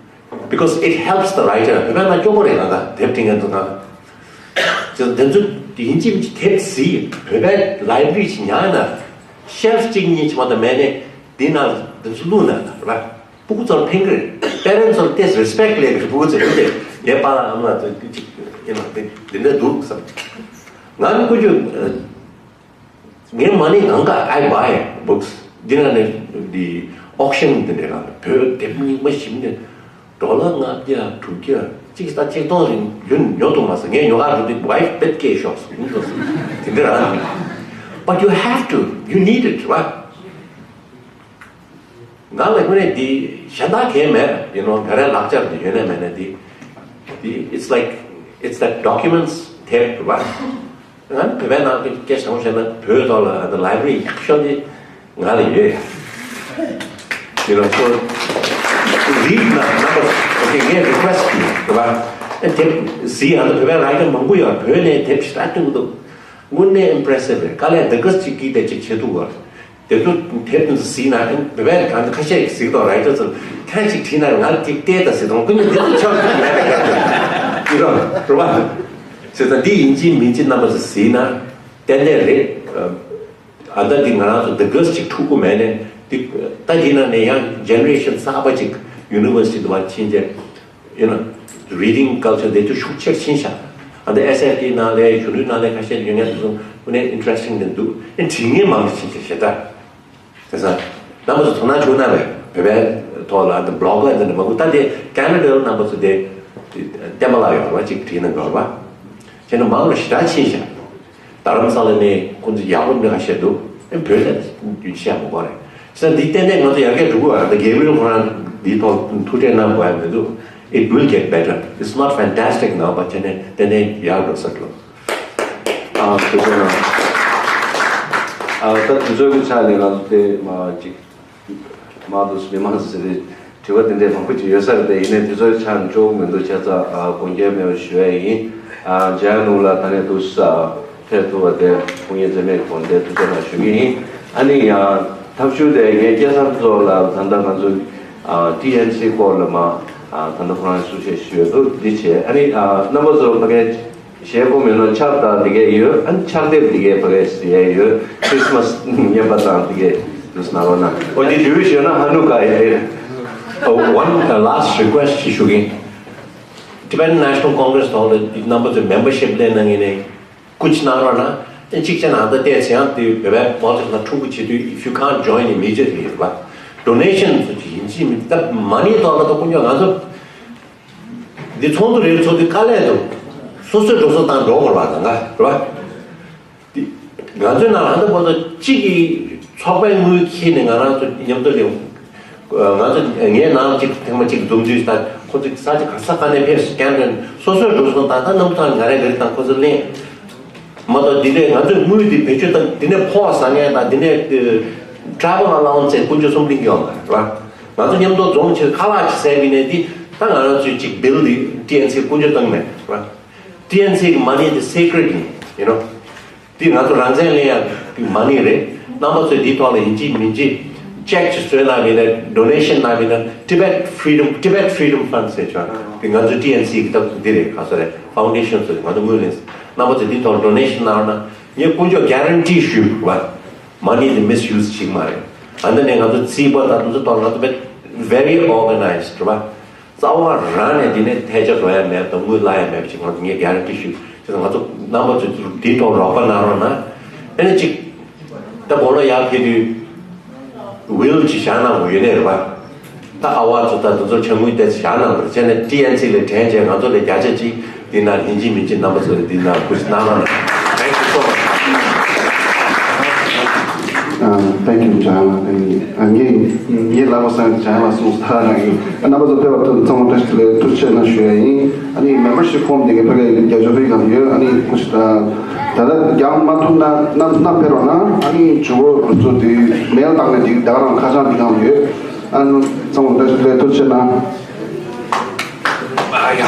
Because it helps the writer. བོད་པའི་ནང་སྐྱོ་པོ་རེད་ང་ད་དེབ་འབྲི་མཁན་ཚོ་ནང་། དེ་ཚོ་ཡིན་གཅིག་མིན་གཅིག་དེབ་གཟིགས་བོད་པའི་ལའི་བྷ་རི་ཞིག་ཉར་ན་ཤེལ་ཕུ་གཅིག་གཉིས་ཆ་མ་གཏོགས་མེད་ནས་འདི་ནང་དེ་ཚོ་བླུགས་ན་ར། སྤུ་གུ་ཚོར་ཕན་གི་རེད། པེ་རེན་ཚོར་ཏོག་ཙམ་རི་སི་པེག་ལས་གི་རེད། སྤུ་གུ་ཚོས་འདི་ངའི་པཱ་ལགས་ཨ་མ་ལགས་ཚོ་གཅིག་ཡིན་ན་འདི་འདི་འདྲ་འདུག་བསམ། ང་ནི་ཀུན་སྤྱོད། ངའི་མ་ཎི་གང་ག I buy books. འདི་ན་ནི་འདི་ཨོག་ཤན་འདི་འདྲ་ལ་བོད་དེབ་རྙིང་པ་ཞིག་ནི་ཌོ་ལར་ལྔ་བརྒྱ་དྲུག་བརྒྱ་གཅིག་ད་གཅིག་སྟོང་རིང་ཡུན་ཉོ་ཐུབ་མ་སོང་། ངས་ཉོ་ག་རུ་དེ་ཝའིཕ་བེད་སྐྱེས་ཤོག་ཟེར་ཡིན་ཏོ་དེ་འདྲ་རང་། But you have to, you need it, right? ང་ལ་དངོས་གནས་འདི་གཞན་དག་གང་མེད། you know ག་རེ་ལག་ཆ་འདི་ཡོད་ནས་མེད་ནས་འདི་འདི་it's like it's that documents tape རེད་པ། ང་ནི་བོད་པའི་ནང་གི་སྐད་བྱང་བཤད་ན་བོད་ཐོག་ལ་the library ཡག་ཤོས་འདི་ང་ལ་ཡོད། you know so read ན་ན་པ་okay ངས་request ཡིན་རེད་པ། ཨ་དེབ་གཟིགས་ཨ་ནི་བོད་པའི་writer མང་པོ་ཡོད། བོད་ནས་དེབ་ཞིག་ལྟ་ཐུབ་འདུག་དངོས་གནས་impressive རེད། དཀའ་ལས་འདི་ག་ཅིག་གིས་དེ་ཅིག་བྱེད་ཐུབ་པ། དེ་ཚོ་དེབ་དེ་ཚོ་གཟིགས་ན་བོད་པའི་གང་ཁ་ཤས་ཀྱིས་གཟིགས་དང་writer ཚོ་ཁ་ཅིག་བྲིས་ན་ང་ཅིག་བལྟས་དང་གཟིགས་དང་ཀུན་ནས་དེ་ཚོ་ཆགས་ཐུབ་མེད་པའི་ཡིན་རོགས་རོགས་པ། བྱས་ཙང་འདི་ཡིན་གཅིག་མིན་གཅིག་རྣམ་པ་ཚོ་གཟིགས་ན་ཏན་ཏན་རེད། ཨ་ད་འདི་ང་རང་ཚོ་འདི་ག་ཅིག་འཁྲུག་གི་མེད་ནས་འདི་ད་འདི་ན་ནས་ཡང་generation གསར་པ་ཅིག་university དུ་བ་ཕྱིན་ཏེ། you know reading culture དེ་ཚོ་ཤུགས་ཆེར་ཕྱིན་ཤག་ཨ་ནི་S F T ནང་ལས་གཞོན་ནུའི་ནང་ལས་ཁ་ཤས་ཡོད་མཁན་དེ་ཚོ་དངོས་གནས་interesting དེ་འདུག་ཨེ་བྲིས་ངན་མང་ཞིག་ཕྱིན་ཤག་ཞེ་དྲག་དེ་ས་རྣམ་པ་ཚོ་དོ་སྣང་བྱུང་ན་བས་བོད་པའི་ཐོག་ལ་ཨ་ནི་blogger དེ་འདྲ་མང་པོ་ད་དེ་Canada ལ་རྣམ་པ་ཚོ་དེ་བསྟན་པ་ལགས་ཡོད་རེད་པ་ཅིག་བྲིས་ན་འགྲོ་རེད་པ། བྱས་ན་མང་རུ་ཞེ་དྲག་ཕྱིན་ཤག་རྡ་རམ་ས་ལ་ནས་ཁོང་ཚོ་ཡག་པོ་འདི་ཁ་ཤས་འདུག་ཨེ་བོད་ལ་རྒྱུན་ཆད་མི་དགོས་རེད། ས་འདི་ཏན་ཏན་ང་ཚོ་ཡར་རྒྱས་འགྲོ་གི་ཡོད་རེད། ད་གེ་བི་རེལ་ཁོ་རང་འདིའི་ཐོག་ཐུགས་ཁྲལ་གནང་དགོས་ཡ་མི་འདུག It will get better. It's not fantastic now, but ཏན་ཏན་ཏན་ཏན་ཡག་འགྲོ་ས་འགྲོ། ཨ་ཐུགས་རྗེ་གནང་། ཨ་ད་དུས་ཚོད་ཀྱི་ཆ་ནས་ང་ཚོ་དེ་མ་ཅིག་མང་དུ་མི་མང་ཟེར་ཏེ་དྲི་བ་དེ་འདྲའི་མང་པོ་ཅིག་ཡོད་ས་རེད་དེ། ཡིན་ནའི་དུས་ཚོད་ཆགས་ནས་ཆོག་མི་འདུག་བྱས་ཙང་ཨ་དགོངས་འགལ་མེད་པ་ཞུ་ཡ་ཡིན། ཨ་འཇམ་དབྱངས་ལགས་ད་ནས་འདུག་ས་ཕེབས་ཐུབ་པ་དེ་སྐུ་ངལ་འཛེམས་མེད་དགོངས་དག་ཐུགས་རྗེ་གནང་ཞུ་གི་ཡིན། ཨ་ནི་ཡང་ཐབས་ཤུགས་དེ་ངས་སྐལ་བཟང་མཚོ་ལགས་ད་ལྟ་ང་ཚོ་ཨ་ཊི་ཨེན་སི་སྐོར་ལ་མ་ཨ་ད་ལྟ་ཁོ་རང་གསུང་བཤད་ཞུས་ཡོད་འདུག་འདི་བྱས་ཨ་ནི་ཨ་རྣམ་པ་ཚོ་ཕ་གིའི་གཞས་གོ་མིན་ནོ་ཆར་དང་འདི་གས་ཡོད། ཨ་ནི་ཆར་དེབ་འདི་གས་ཕ་གིའི་ཟེར་ཡས་ཡོད། Christmas ཉན་པ་དང་འདི་གས་དུས་ན་རོ་ན། འོ་འདི་དུས་ཞོན་ན་ཧ་ནུ་ཀ་ཡེ། One last request ཞིག་ཞུ་གིན། Tibetan National Congress ཐོག་ལ་འདི་རྣམ་པ་ཚོས་membership ལེན་གནང་ངེས་ནས་སྐུ་མཁྱེན་གནང་རོགས་གནང་། ཨ་ནི་གཅིག་བྱས་ན་ཨ་ད་བལྟས་ཚེ་ཡང་དེ་བོད་པའི་politics ལ་ཐུགས་ཁུར་བྱེད་དུས་if you can't join immediately རེད་པ། Donation ཚོ་ཅིག་ཡིན་གཅིག་མིན་ད་མ་ཎི་ཐོག་ལ་ད་དཀོན་མཆོག་ང་ཚོ། འདི་ཚོགས་འདུ་རེ་ཚོགས་དུས་དཀའ་ལས་འདུག་སོ་སོས་འགྲོ་སོང་བཏང་འགྲོ་དགོས་པ་དང་འགའ་རེད་པ། འདི་ང་ཚོའི་ནང་ལ་ད་ལྟ་བར་དུ་གཅིག་གིས་ཚོགས་པའི་དངུལ་འཁྱེར་ནས་ང་རང་ཚོ་མཉམ་དུ་ལས། ང་ཚོ་ངའི་ནང་གཅིག་ཐེངས་མ་གཅིག་འཛོམས་དུས་ད་ཁོ་ཚོ་ས་ཆ་ག་ས་ག་ནས་ཕེབས་སུ་སྐྱོན་དོན་སོ་སོས་འགྲོ་སོང་བཏང་ད་གནམ་ཐང་ང་རེ་ག་རེ་དང་ཁོ་ཚོ་ལེན། མ་གཏོགས་འདི་ནས་ང་ཚོས་དངུལ་འདི་བེད་སྤྱོད་དང་འདི་ནས་ཕོགས་ཟ་མཁན་དང་འདི་ནས་travel allowance ཚེ་དཀོན་མཆོག་གསུམ་ལིང་ཡོང་ག་རེད་པ། ང་ཚོ་མཉམ་དུ་འཛོམས་ཕྱིར་ཁ་ལག་ཅིག་ཟས་པ་ཡིན་ནའི་འདི་ད་ང་རང་ཚོའི་ཅིག་bill འདི་ཊི་ཨེན་སི་དཀོན་མཆོག་བཏང་མེད་ར། ཊི་ཨེན་སི་གི་མ་ཎི་འདི་sacred ཡིན་you know། འདི་ང་ཚོ་རང་བཙན་ལེན་ཡག་གི་མ་ཎི་རེད། རྣམ་པ་ཚོས་འདིའི་ཐོག་ལ་ཡིན་གཅིག་མིན་གཅིག་check་ཅིག་བཟོས་གནང་བ་ཡིན་ན། donation་གནང་བ་ཡིན་ན། Tibet Freedom Tibet Freedom Fund་ཟེར་ཆོག་དེ་ང་ཚོ་ཊི་ཨེན་སི་གི་ཐོག་ཏུ་འདི་རེད། ག་ཚོད་རེད། foundation་ཚོས་ང་ཚོ་དངུལ་ལེན། རྣམ་པ་ཚོས་འདིའི་ཐོག་ལ་donation་གནང་ན་ངས་དཀོན་མཆོག་guarantee་ཞུ་བ། money་དེ་misuse་བྱེད་ཀྱི་མ་རེད། ཨ་ནི་ནས་ང་ཚོ་རྩིས་པ་དང་དེ་ཚོ་ཐོག་ང་ཚོ་very organized་རེད་པ། རྩ་བ་རང་ནས་འདི་ནས་ཐལ་ཆ་བཟོ་ཡ་མེད་དང་དངུལ་བརླག་ཡ་མེད་པ་ཅིག་ང་ཚོ་ངས་guarantee་ཞུ། བྱས་ཙང་ང་ཚོ་རྣམ་པ་ཚོས་འདིའི་ཐོག་རོགས་པ་གནང་རོགས་གནང་། ཨ་ནི་ཅིག་ད་དགུང་ལོ་ཡར་ཕེབས་དུས་will་ཅིག་བཞག་གནང་དགོས་ཡོད་ནའི་རེད་པ། ད་ཨ་བ་ཚོ་ད་དེ་ཚོ་ཕྱག་དངུལ་དེ་བཞག་གནང་དགོས་རེད། བྱས་ནས་ཊི་ཨེན་སི་ལ་དྲན་བྱས་ང་ཚོ་ལ་བརྒྱ་ཆ་གཅིག་འདི་ན་ཡིན་གཅིག་མིན་གཅིག་རྣམ་པ་ཚོ་ལ་འདི་ན་ཁུ་སི་གནང་རོགས་གནང་། Thank you so much. Thank you, John. ངས་ངས་ལབ་པ་སང་ཇཱན་ལགས་གསུངས་ས་རང་ཡིན། རྣམ་པ་ཚོ་ཕེབས་པ་ཚང་མ་བཀྲ་ཤིས་བདེ་ལེགས་ཐུགས་རྗེ་ཆེ་གནང་ཞུ་ཡ་ཡིན། ཨ་ནི་membership form་དེ་ག་ཕ་གི་རྒྱ་ཇོ་ཕེབས་གང་ཡོད། ཨ་ནི་ཁུ་ཞིག་ད་ད་ལྟ་རྒྱག་མ་ཐུབ་ན་ནམ་ནམ་ཕེབས་རོགས་གནང་། ཨ་ནི་ཇོ་བོ་རུ་ཚོ་དེ་མེལ་བཏང་ནས་དེ་ད་ག་རང་ཁ་བྱང་དེ་གང་ཡོད། ཨ་ནི་ཚང་མ་བཀྲ་ཤིས་བདེ་ལེགས་ཐུགས་རྗེ་ཆེ་གནང་། ཨ་ཡ།